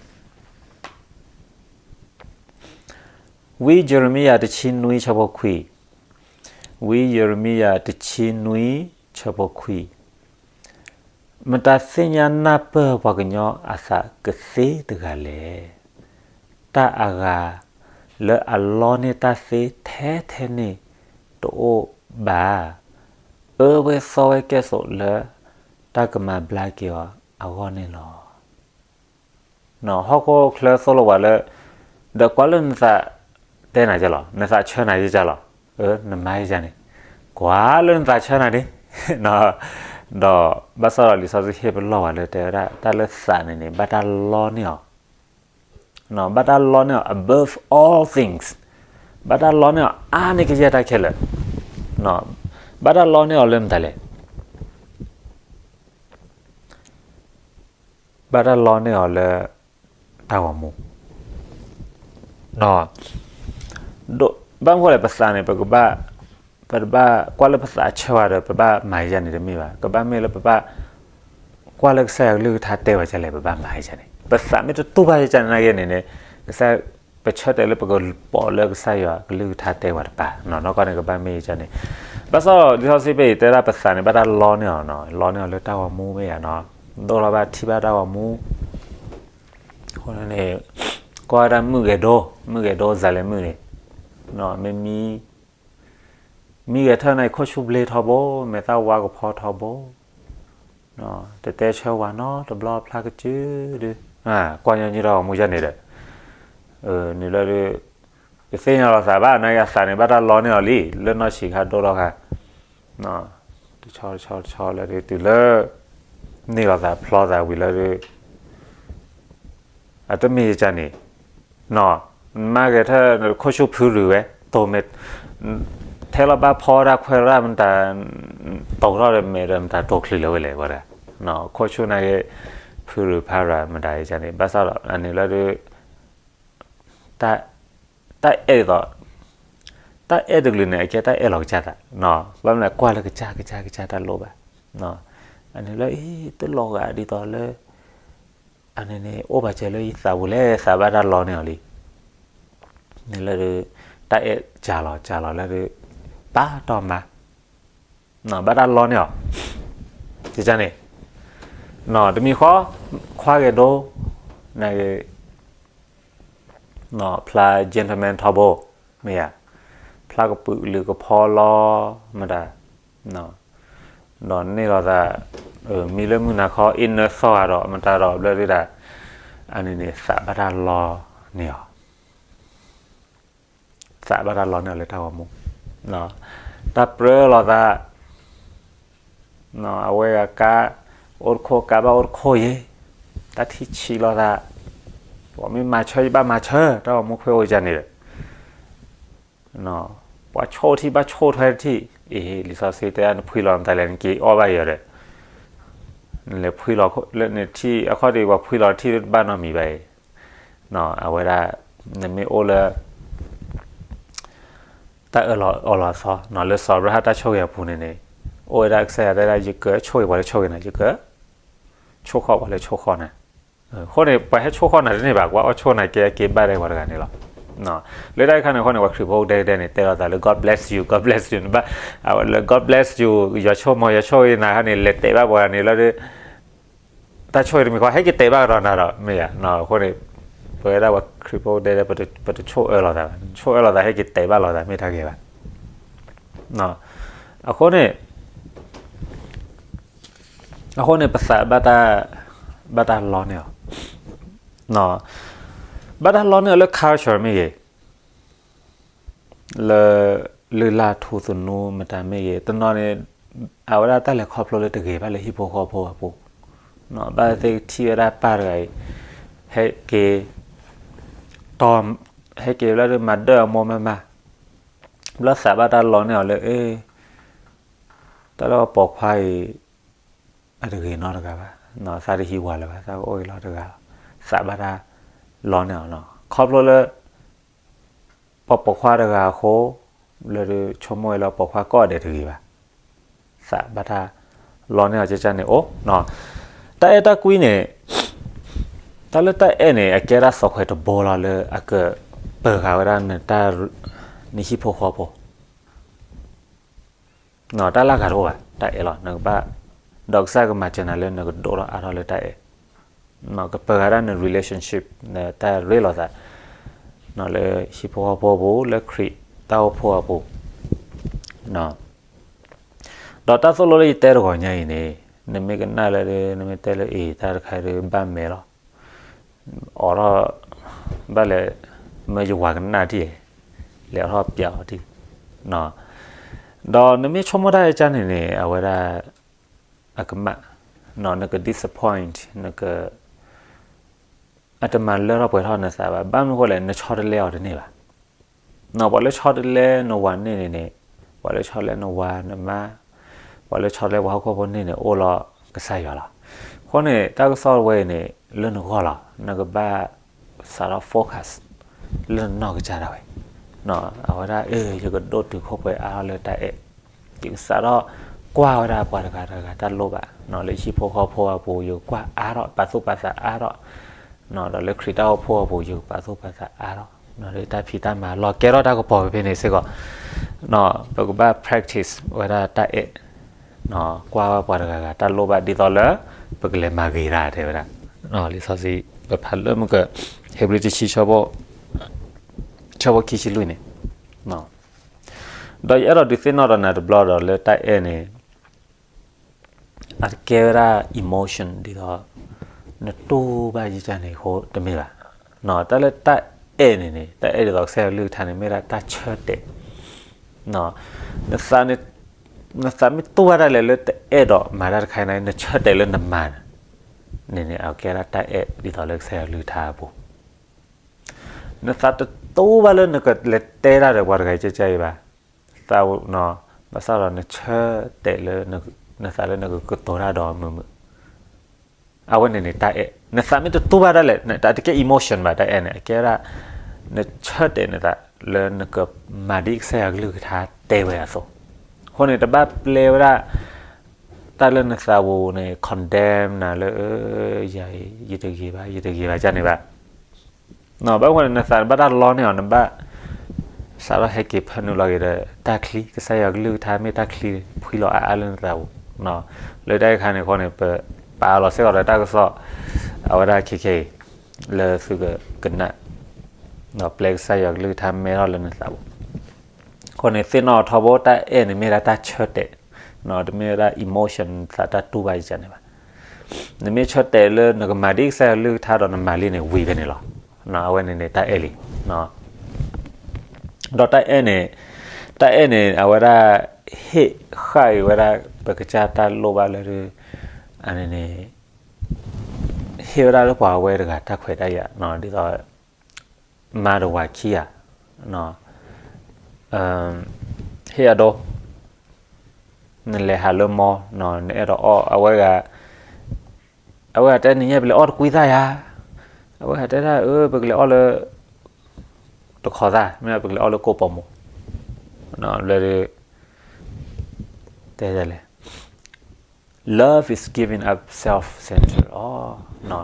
ဝံယံးရမံယၤတဆံနွံဆၢဖိခွံ, ဝံယံးရမံယၤတဆံနွံဆၢဖိခွံ, မတၤသ့ၣ်ညါနၢ်ပၢၢ်ပှၤကညီအသးကသ့တဂၤလဲၣ်. တၢ်အဂၤလၢအလီန့ၢ်တၢ်သ့ထဲထဲန့ၣ်တအိၣ်ဘၣ်, အၢဝဲသီဝဲကဲၣ်ဆိးလၢတၢ်ကမၤဘျါက့ၤအီၤအဂီၢ်န့ၣ်လီၤ. ဟီၣ်ခိၣ်ချၢသိၣ်လိပှၤလၢ ဒီးကွၢ်လၢနသးတဲနၤကလီၤ, နသးဆၢနၤယကလီၤ, နမၤယကန့ၣ်, ကွၢ်လၢနသးဆၢနၤန့ၣ်, ဒီးဘၣ်ဆၣ်ဒီးလံာ်စီဆှံဟ့ၣ်ပလီၢ်ပှၤလၢတဲဝဲဒၣ် တၢ်လၢသးန့ၣ်န့ၣ် ဘၣ်တၢ်လီန့ၢ်အီၤ, ဘၣ်တၢ်လီန့ၢ်အီၤ above all things, ဘၣ်တၢ်လီန့ၢ်အီၤအါန့ၢ်ကယဲၢ်တၢ်ခဲလၢာ်, ဘၣ်တၢ်လီန့ၢ်အီၤလၢမတၤလဲၣ်. ဘၣ်တၢ်လီန့ၢ်အီၤလၢ တၢ်ဂီၤမူ, ဘၣ်မနုၤလဲၣ် ပသးန့ၣ် ပကဘၣ်, ပတဘၣ်ကွၢ်လၢပသးဆၢဝဲဒီး ပဘၣ်မၤယၤန့ၣ်တမ့ၢ်ဘၣ်, ကဘၣ်မ့ၢ်လၢပဘၣ် ကွၢ်လၢကစၢ်ယွၤကလုၢ်ကထါတဲဝဲဒ်လဲၣ် ပဘၣ်မၤယၤန့ၣ်, ပသးမ့ၢ်တတူၢ်ဘၣ်ယၤန့ၣ်နာ်က့န့ၣ်န့ၣ်, ကစၢ်, ပဆၢတဲာ်လၢပကပိာ်လၢကစၢ်ယွၤကလုၢ်ကထါတဲဝဲတပၤ, နီၢ်နီၢ်ကီၢ်န့ၣ်ကဘၣ်မ့ၢ်ယၤန့ၣ်, ဘၣ်ဆၣ်ဒီးလံာ်စီဆှံဖဲအံၤတဲဒၣ်ပသးန့ၣ် ဘၣ်တၢ်လီန့ၢ်အီၤ, လီန့ၢ်အီၤလၢတၢ်ဂီၤမူမ့ၢ်ယၤနီၤ, ဒိၣ်ထီၣ်ဘၣ်ထံၣ်ဘၣ်တၢ်ဂီၤမူ, အဃိန့ၣ်, ကွၢ်ဝဲဒၣ်မုၢ်ဂဲၤဒိ, မုၢ်ဂဲၤဒိ စၤလဲၤမုၢ်န့ၣ်, မ့ၢ်မံ မံဂဲၤထၢၣ်န့ၣ် ခိၣ်ဆူၣ်ဘျ့ထီဘိ, မဲာ်သၣ်ဝါကဖီထီဘိ, တတဲဆၢဝၤနီတဘျီဖျါကစုဒု, ကွၢ်ညီနုၢ်တၢ်ဂီၤမူယၤန့ၣ်ဒီး, နုာ်လၢဒု, တသ့ၣ်ညါလီၤသးဘၣ် နာ်က့အသးန့ၣ် ဘၣ်တၢ်လီန့ၢ်အီၤလံ လၢနီၢ်ဆံးခါဒိၣ်ထီၣ်ခါ, တဆီတဆီတဆီလၢဒု တုၤလၢ န့ၢ်လီၤသးဖျီသးဝံၤလၢဒု အတမ့ၢ်ယကန့ၣ်, မါဂဲၤထၢၣ် ခိၣ်ဆူၣ်ဖုရုာ်ဝဲ, တိၢ်မဲာ်, ထဲလီၤဘၣ်ဖီတၢ်ခွဲးတၢ်မတၤ, တိၢ်ထီၣ်ဒီးမဲာ်ဒီးမတၤတိၢ်ချံလၢၤဝဲလဲၣ်ဝဲဒၣ်, ခိၣ်ဆူၣ်နာ်က့, ဖုရုာ်ဖးရၤမတၤယကန့ၣ် ဘၣ်ဆၣ်ဒီး အန့ၣ်လၢဒု တၢ်အဲၣ်ဒ်သိး, တၢ်အဲၣ်တကလုာ်န့ၣ် အကဲတၢ်အဲၣ်လီၤကစၢ်သး, ဘၣ်မနုၤလဲၣ် ကွၢ်လၢကစၢ်ကစၢ်ကစၢ်တၢ်လိၣ်ဘၣ်, အန့ၣ်လၢအံၤ တလီၤဂာ်ဒ်သိးလၢ အန့ၣ်န့ၣ် အိၣ်ဘၣ်စၢၤလၢယသးပူၤလဲၣ် သးဘၣ်တၢ်လီန့ၢ်အီၤလံ, န့ၣ်လၢဒု တၢ်အဲၣ်စှၤလီၤစှၤလီၤလၢဒု ပာ်တီၢ်မၤ, ဘၣ်တၢ်လီန့ၢ်အီၤ, န့ၣ်, တမံၤဃီ, ခွါဂဲၤဒိ, နက့ၤ ဖျါ gentleman ထီဘိ, မ့ၢ်ဧါ, ဖျါကပုာ်လုးကဖီလီၤ, မတၤ, ဒီးန့ၢ်လီၤသး, မံလၢမုၢ်နၤခီ inner thought ဒီး မတၤဒီးဘျၢဒုဒၣ်, အန့ၣ်န့ၣ် သးဘၣ်တၢ်လီန့ၢ်အီၤ, သးဘၣ်တၢ်လီန့ၢ်အီၤလၢတၢ်ဂီၤမူ, တၢ်ပြၢလိာ်သး အဝဲဂၤကါ, အိၣ်တခိၣ်ကါဘၣ်အိၣ်တခိၣ်ယဲ, တၢ်ထံၣ်ဆံးလိာ်သး, ပှၤမ့ၢ်မၤဆၢယဘၣ်မၤဆၢ တၢ်ဂီၤမူခွဲးအိၣ်ယၤန့ၣ်ဒီး, ပှၤဆိၣ်ထံၣ်ဘၣ်ဆိၣ်ထွဲတထံၣ်, အ့ လံာ်စီဆှံတဲနဖှံလီၤနတၢ်လဲၣ် နက့ၤအီၣ်ဘၣ်ယၤဒီး, နလဲၤဖှံလီၤလၢနထံၣ် အခီၣ်ဒံးပှၤဖှံလီၤထံၣ်တဘၣ်နီတမံၤဘၣ်အံၤ, အဝဲဒၣ်, နမ့ၢ်အိၣ်လၢ တၢ်အၢၣ်လီၤအီလီၤအသီ, လၢစီၤအၤဘြၤဟၣ်တၢ်ဆိၣ်ဂ့ၤအပူၤန့ၣ်န့ၣ်, အိၣ်ဝဲဒၣ်ကစၢ်ယွၤတဲဒၣ် ယကဆိၣ်ဂ့ၤပှၤလၢဆိၣ်ဂ့ၤနၤ ယက, ဆိၣ်ဃီၣ်ပှၤလၢဆိၣ်ဃီၣ်နၤ, အဃိန့ၣ် ပှၤဟဲဆိၣ်ဃီၣ်နၤတန့ၢ်ဘၣ် ကွၢ်အီၣ်ဆိၣ်နၤကဲက့ၤဘၣ်ဒဲးပှၤတဂၤန့ၣ်လီၤ, လၢတၢ်တခါန့ၣ်အဃိန့ၣ် ပှၤခရံာ်ဖိကဒဲကဒဲန့ၣ် တဲလိာ်သးလၢ God bless you, God bless you နဘၣ်, လၢ God bless you ယွၤဆိၣ်မီၤ ယွၤဆိၣ်ဂ့ၤနၤခါန့ၣ် လဲၤတဲဘၣ်ပှၤဂၤန့ၣ်လီၤဒီး တၢ်ဆိၣ်ဂ့ၤတမံၤဃီ ဟဲက့ၤတဲဘၣ်ကဒီးနၤဒီး မ့ၢ်ဧါ, အဃိန့ၣ်, ပဝဲဒၣ်ပှၤခရံာ်ဖိဒဲဒဲ ပတဆိၣ်အၢလိာ်သးဘၣ်, ဆိၣ်အၢလိာ်သးဟဲက့ၤတဲဘၣ်လိာ်သး မ့ၢ်တၢ်ဂ့ၤဘၣ်, အဃိန့ၣ်, အဃိန့ၣ် ပသးဘၣ်တၢ်, ဘၣ်တၢ်လီန့ၢ်အီၤ, ဘၣ်တၢ်လီန့ၢ်အီၤလၢ culture မ့ၢ်ဂ့ၤ လၢ လုၢ်လၢ်ထူသနူမတၤမ့ၢ်ဂ့ၤ တနီၤန့ၣ်, အဝဲဒၣ်တၢ်လဲၤခီဖျိလၢတဂ့ၤဘၣ်လၢဟံၣ်ဖိဃီဖိအပူၤ, ဘၣ်သ့ၣ်ကထံၣ်ဝဲဒၣ်ပၢ်တဂၤအံၤ, ဟဲက့ၤ, တီၢ်, ဟဲက့ၤလၢမၤဒၢၣ်အမိၢ်မၤမၤ, ဘျီသးဘၣ်တၢ်လီန့ၢ်အီၤလၢ အ့ တၢ်လၢပိာ်ခွါအံၤ အတဂ့ၤနီတဂၤဘၣ်, သးတဟံးဝၤလၢၤဘၣ်, သးကအိၣ်က့ၤလီၤတဂၤလီၤ. သးဘၣ်တၢ်လီန့ၢ်အီၤနီၤ, ခီဖျိလၢ ပှၤပိာ်ခွါတဂၤအဃိ လၢဆိကမိၣ်ဝဲလၢပိာ်ခွါကိးဂၤဒဲးတဂ့ၤဘၣ်. သးဘၣ်တၢ်လီန့ၢ်အီၤကကန့ၣ်အိၣ်နီၤ. တၢ်အဲၣ်တၢ်ကွံန့ၣ် တၢ်လၢတၢ်အဲၣ်န့ၣ် အကဲဒၣ်သီၣ်ခွဲးတဘိလီၤလၢအကပၢၤဃာ်ဝဲဒၣ်နတၢ် နဟံၣ်ဖိဃီဖိ တၢ်လၢဂၤတအိၣ်ဘၣ်, တၢ်အဲၣ်လီၤ နကဘၣ်, ဒီးကစၢ်ကမၤစၢၤနၤလၢနကဒိၣ်ထီၣ်အါထီၣ်လၢတၢ်အဲၣ်, ကပၢၤဃာ်ဒၣ်န relationship နတၢ်ရ့လိာ်သး လၢဟံၣ်ဖိဃီဖိအပူၤ လၢခရံာ်တၢ်အိၣ်ဖှိၣ်အပူၤ ဒီးတၢ်သိၣ်လိလၢယတဲတဂီၤညါအံၤန့ၣ် နမ့ၢ်ကနၣ်လၢ နမ့ၢ်တဲလၢအံၤ တၢ်တခါဒုးဘၣ်မဲာ်လီၤ. အိးထီၣ် ဘၣ်လဲၣ် မၢယဝၤကနၣ်ဒ်, လဲၤအိးထီၣ်ပျးအီၤဒ်, ဒီးနမ့ၢ်ဆိကမိၣ်တၢ်အကန့ၣ်န့ၣ် အဝဲဒၣ် အကမၣ်, နက disappoint နက အတမၤလၢထီၣ်ပှဲၤထီၣ်နသးဘၣ်. ဘၣ်မနုၤအဃိလဲၣ် နဆီတလဲအီၤတန့ၢ်ဘၣ်. ပှၤလၢဆီတလဲနဝၤန့ၢ်န့ၣ်န့ၣ်, ပှၤလၢဆီတလဲနဝၤနမါ, ပှၤလၢဆီတလဲပှၤဟီၣ်ခိၣ်ဖိန့ၢ်န့ၣ် အိၣ်လီၤကစၢ်ယွၤလီၤ. အဃိန့ၣ် တၢ်ကစီၣ်ဝဲအံၤန့ၣ် လၢနဂီၢ်လီၤ. နကဘၣ်စးထီၣ် focus လၢနနီၢ်ကစၢ်ဒၣ်ဝဲ, အဝဲဒၣ် ယကဒိၣ်တုာ်ခိၣ်ပှဲၤအါထီၣ်လၢတၢ်အဲၣ်, ယကစးထီၣ်ကွၢ်ဝဲဒၣ်ပှၤတဂၤတဂၤတၢ်လိၣ်ဘၣ်, လၢဟံၣ်ဖိဃီဖိအပူၤ ယကကွၢ်အါထီၣ် ပာ်သူၣ်ပာ်သးအါထီၣ်, ဒီးလၢခရံာ်တၢ်အိၣ်ဖှိၣ်အပူၤ ယကပာ်သူၣ်ပာ်သးအါထီၣ်, ဒီးတၢ်ဖံးတၢ်မၤလီၤကဲထီၣ်တၢ်ကပီၤဖဲန့ၣ်စ့ၢ်ကီး, ပကဘၣ် practice ဝဲဒၣ်တၢ်အဲၣ်, ကွၢ်ဝဲပှၤတဂၤဂၤတၢ်လိၣ်ဘၣ်ဒ်သိးလၢ ပကလဲၤမၤဂ့ၤတၢ်တဲဝဲဒၣ်, လံာ်စီဆှံ ပဖးလၢမုၢ်က ဟ့းဘြံၤတဆံ ဆၢဖိခံဆံလွံၢ်န့ၣ်, ဒီးယအဲၣ်ဒိးဒုးသ့ၣ်နီၣ်ဒီးနၤတဘျီဒီးလၢတၢ်အဲၣ်န့ၣ် အကဲဝဲဒၣ် emotion ဒ်သိး နတူၢ်ဘၣ်ယကန့ၣ်အဃိတမ့ၢ်ဘၣ်. တၢ်လၢတၢ်အဲၣ်န့ၣ်န့ၣ် တၢ်အဲၣ်ဒ်သိးကစၢ်ယွၤကလုၢ်ကထါန့ၣ် မ့ၢ်ဒၣ်တၢ်ဆၢတဲာ်, နသး နသးမ့ၢ်တူၢ်ဘၣ်ဒၣ်လဲာ်လၢတအဲၣ်ဒိးမၤတၢ်တခါအံၤန့ၣ် နဆၢတဲာ်လၢနမၤန့ၣ်န့ၣ် အကဲဒၣ်တၢ်အဲၣ်ဒ်သိးလၢကစၢ်ယွၤကလုၢ်ကထါအပူၤ, နသးတတူၢ်ဘၣ်လၢနကလဲၤတဲတၢ်ဒီးပှၤတဂၤအံၤကကါအံၤဘၣ်, သး, ဘၣ်ဆၣ်ဒီးနဆၢတဲာ်လၢ နသးလၢနကကတိၤတၢ်ဒီးမုာ်မုာ်, အဝဲန့ၣ်န့ၣ်တၢ်အဲၣ်, နသးမ့ၢ်တတူၢ်ဘၣ်ဒၣ်လဲာ် တၢ်တကဲ emotion ဘၣ် တၢ်အဲၣ်န့ၣ် အကဲဒၣ် နဆၢတဲာ်နသးလၢနကမၤဒ်ကစၢ်ယွၤကလုၢ်ကထါတဲဝဲအသိး, အဃိန့ၣ် တဘၣ်ပျဲဝဲဒၣ် တၢ်လၢနသးပူၤန့ၣ် condemn နၤလၢ ယၤအံၤ ယတဂ့ၤဘၣ် ယတဂ့ၤဘၣ်ကန့ၣ်ဘၣ်. ဘၣ်ဃိန့ၣ် နသးဘၣ်တၢ်လီန့ၢ်အီၤ နဘၣ် စးထီၣ်ဟဲက့ၤဖၢနုာ်လီၤက့ၤဒီး တၢ်ချံ ကစၢ်ယွၤကလုၢ်ကထါမ့ၢ်တၢ်ချံ ဖှံလီၤအါအါလၢနသးပူၤ, လၢတၢ်အံၤအခါန့ၣ်အဃိန့ၣ် ပပာ်လီၤစ့ၢ်ကီးဒီးတၢ်ကစီၣ် အဝဲဒၣ်ခဲခဲအံၤ လၢသုကကနၣ် ဒီးပျဲကစၢ်ယွၤကလုၢ်ကထါမဲထီၣ်လၢနသးပူၤ, အဃိန့ၣ် သ့ၣ်နီၣ်ထီဘိ တၢ်အဲၣ်န့ၣ်မ့ၢ်ဒၣ်တၢ်ဆၢတဲာ်, တမ့ၢ်ဝဲဒၣ် emotion သးတၢ်တူၢ်ဘၣ်ယကန့ၣ်ဘၣ်. နမ့ၢ်ဆၢတဲာ်လၢနကမၤဒ်ကစၢ်ယွၤကလုၢ်ကထါဒီးနမၤလံန့ၣ် ဝံၤဖဲန့ၣ်လီၤ. အဝဲန့ၣ်န့ၣ်တၢ်အဲၣ်လံ. ဒီးတၢ်အဲၣ်န့ၣ်, တၢ်အဲၣ်န့ၣ် အဝဲဒၣ် ဟ့ၣ်ဃာ်အံၤဝဲဒၣ် ပကစၢ်တၢ်လိၣ်ဘၣ်လၢ အန့ၣ်န့ၣ် ဟ့ၣ်ဝဲဒၣ်လၢပှၤဝဲတဂၤတၢ်ခွဲးတၢ်ယာ် ဒ်သိး မါဒီးဝၤခံဂၤ ဟ့ၣ်အဒိ နလဲၤဟးလၢမီ နအဲၣ်ဒိးအီၣ် အဝဲဂၤ, အဝဲဂၤတဲ နညါပလဲၤအီၣ်တကွံသၣ်ယၤ, အဝဲဂၤတဲဒၣ် အၢ ပကလဲၤအီၣ်လၢ တခီသၣ် မ့ၢ်ပကလဲၤအီၣ်လၢကိၣ်ပီာ်မိၣ်, လၢ တဲလဲၣ် love is giving up self-centered အီၤ,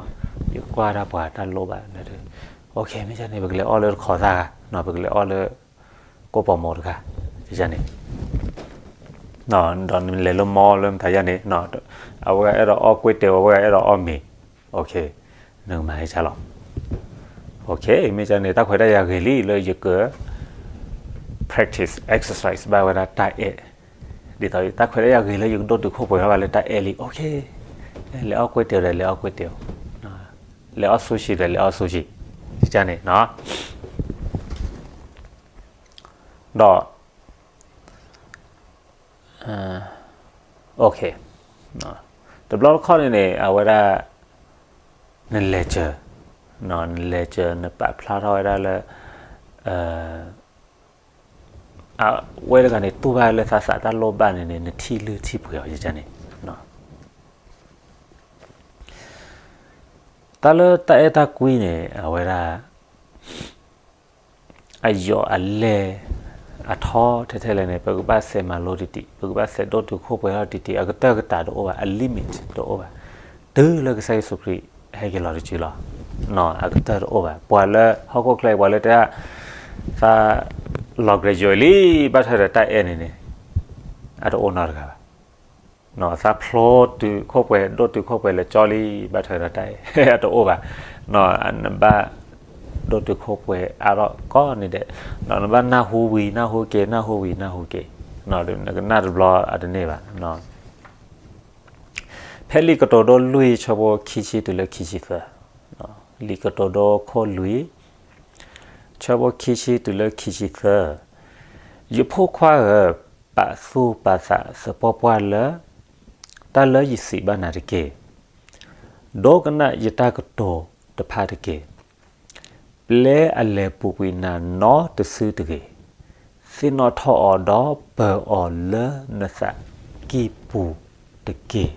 ယကွၢ်တၢ်ပှၤတၢ်လိၣ်ဘၣ်လၢ okay မ့ၢ်န့ၣ် ပကလဲၤအီၣ်လၢတခီသၣ်ဂၤ, ပကလဲၤအီၣ်လၢ ကိၣ်ပီာ်မိၣ်တဂၤ, န့ၣ် ဒီးနလဲၤလၢမီလၢမတၤယၤန့ၣ်, အဝဲဂၤအဲၣ်ဒိးအီၣ်ကွ့တ့ၢ် အဝဲဂၤအဲၣ်ဒိးအီၣ်မ့ၤ, okay နကမၤဟဲကၢ်လီၤ. okay မ့ၢ်န့ၣ် တၢ်ခွဲးတၢ်ယာ်ဂ့ၤလံလၢယက practice exercise ဘၣ်ဝဲဒၣ်တၢ်အဲၣ်, ဒ်သိးတၢ်ခွဲးတၢ်ယာ်ဂ့ၤလၢယကဒိၣ်တုာ်ခိၣ်ပှဲၤထီၣ်ဘၣ်လၢတၢ်အဲၣ်လံ, okay လဲၤအီၣ်ကွ့တ့ၢ်ဒီးလဲၤအီၣ်ကွ့တ့ၢ်, လဲၤအီၣ် sushi ဒီးလဲၤအီၣ် sushi န့ၣ်, ဒီး okay တဘျီတခီၣ်န့ၣ်န့ၣ် အဝဲဒၣ် နလဲၤစၢၤ, နလဲၤစၢၤ နပာ်ဖျါထီၣ်ဝဲဒၣ်လၢ အဝဲတဂၤန့ၣ် တူၢ်ဘၣ်လၢသးသးတၢ်လိၣ်ဘၣ်န့ၣ်န့ၣ် နထံၣ်လုၢ်ထံၣ်ပှဲၤအီၤန့ၣ် တၢ်လၢတၢ်အဲၣ်တၢ်ကွံန့ၣ် အဝဲဒၣ် အယိာ်အလဲၢ် အထီထဲထဲလဲၣ်န့ၣ် ပကဘၣ်စဲးမၤလိတံၢ်တံၢ်, ပကဘၣ်စဲးဒိၣ်တုာ်ခိၣ်ပှဲၤထီၣ်တံၢ်တံၢ်, အကတၢၢ်ကတၢၢ်တအိၣ်ဘၣ်, အ limit တအိၣ်ဘၣ်. တုၤလၢကစၢ်ယ့ၣ်ၡူးခရံာ်ဟဲက့ၤလီၤတစုလီၤ. အကတၢၢ်တအိၣ်ဘၣ်. ပှၤလၢဟီၣ်ခိၣ်ချၢအံၤ ပှၤလၢတဲဒၣ် သးလီၤ graduate လံ ဘၣ်ထွဲဒီးတၢ်အဲၣ်န့ၣ်န့ၣ် အတအိၣ်နီတဂၤဘၣ်. သးဖျိတုာ်ခိၣ်ပှဲၤ ဒိၣ်တုာ်ခိၣ်ပှဲၤလၢာ်ကၠီလံ ဘၣ်ထွဲဒီးတၢ်အဲၣ် အတအိၣ်ဘၣ်. နဘၣ်ဒိၣ်တုာ်ခိၣ်ပှဲၤအါထီၣ်ကိးနံၤဒဲး, နဘၣ်နၢ်ဟူဝံၤနၢ်ဟူက့ၤ နၢ်ဟူဝံၤနၢ်ဟူက့ၤ, နကနၢ်တဘျီအတန့ၢ်ဘၣ်. ဖဲလံာ်ကတိၤဒိလွံၢ် ဆၢဖိခံဆံတုၤလၢခံဆံသၢ, လံာ်ကတိၤဒိခိၣ်လွံၢ် ဆၢဖိခံဆံတုၤလၢခံဆံသၢ, ယဖိခွါဧၢ, ပာ်သူၣ်ပာ်သးသပှၢ်ပှၢ်လၢ တၢ်လၢယစံးဘၣ်နၤတက့ၢ်. ဒိကနၣ်ယတၢ်ကတိၤတဖၣ်တက့ၢ်. ပျဲအလဲၤပူၤကွံာ်နၤနီတစုတဂ့ၤ. သ့ၣ်နီၣ်ထီၣ်အီၤဒီးပၢၤအီၤလၢနသးကံၢ်ပူၤတက့ၢ်.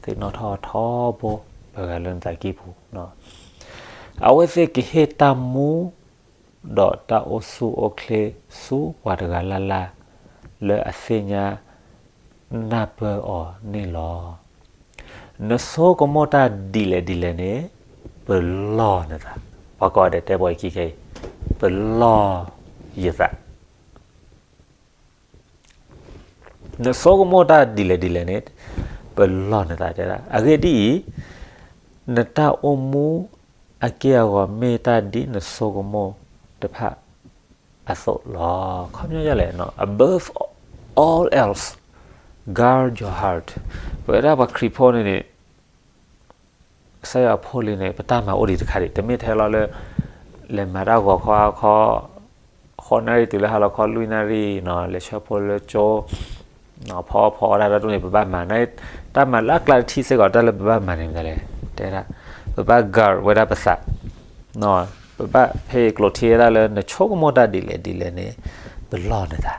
သ့ၣ်နီၣ်ထီၣ်အီၤထီဘိ ပၢၤဂၤလၢနသးကံၢ်ပူၤ. အဝဲသ့ၣ်ကဟ့ၣ်တၢ်မူ ဒီးတၢ်အိၣ်ဆူၣ်အိၣ်ချ့ဆူပှၤတဂၤလၢ်လၢ် လၢအသ့ၣ်ညါနၢ်ပၢၢ်အီၤန့ၣ်လီၤ. နဆိကမိၣ်တၢ်ဒ်လဲၣ်ဒ်လဲၣ်န့ၣ် ပလီၢ်နသး. ပှၤကိးဂၤဒဲးတဲပှၤခံခဲအံၤ ပလီၢ်ယသး. နဆိကမိၣ်တၢ်ဒ်လဲၣ်ဒ်လဲၣ်န့ၣ် ပလီၢ်နသးတဲဒၣ်. အဂ့ၢ်ဒ်အံၤ, နတၢ်အိၣ်မူအက့ၢ်အဂီၤ မ့ၢ်တၢ်ဒ်နဆိကမိၣ်တဖၣ်အသိးလီၤ. ခီပညီဒ်လဲၣ်, above all else, guard your heart. ပဝဲဒၣ်ပှၤခရံာ်ဖိန့ၣ်န့ၣ် ကစၢ်ယွၤအဖိလံၤန့ၣ် ပတၢ်မၤအိၣ်ဒံးတခါဒံး, တမ့ၢ်ထဲလီၤလၢ လဲၤမၤတၢ်ဂီၤခီဟါခီ ဃုနၣ်ရံၣ်တုၤလၢဟါလီၤခီလွံၢ်နၣ်ရံၣ်, လဲၤဆှၢဖိလၢကၠိ, ဖီဖီအီၣ်တၢ်တၢ်ဒိၣ်န့ၣ် ပဘၣ်မၤ, တၢ်မၤလၢအကျါတထံၣ်စ့ၢ်ကီး တၢ်လၢပဘၣ်မၤန့ၣ်မတၤလဲၣ်, တဲဒၣ် ပဘၣ် guard ဝဲဒၣ်ပသး, ပဘၣ်ဖဲအံၤကျိးထံဝဲဒၣ်လၢ နဆိကမိၣ်တၢ်ဒ်လဲၣ်ဒ်လဲၣ်န့ၣ် ပလီၢ်နသး.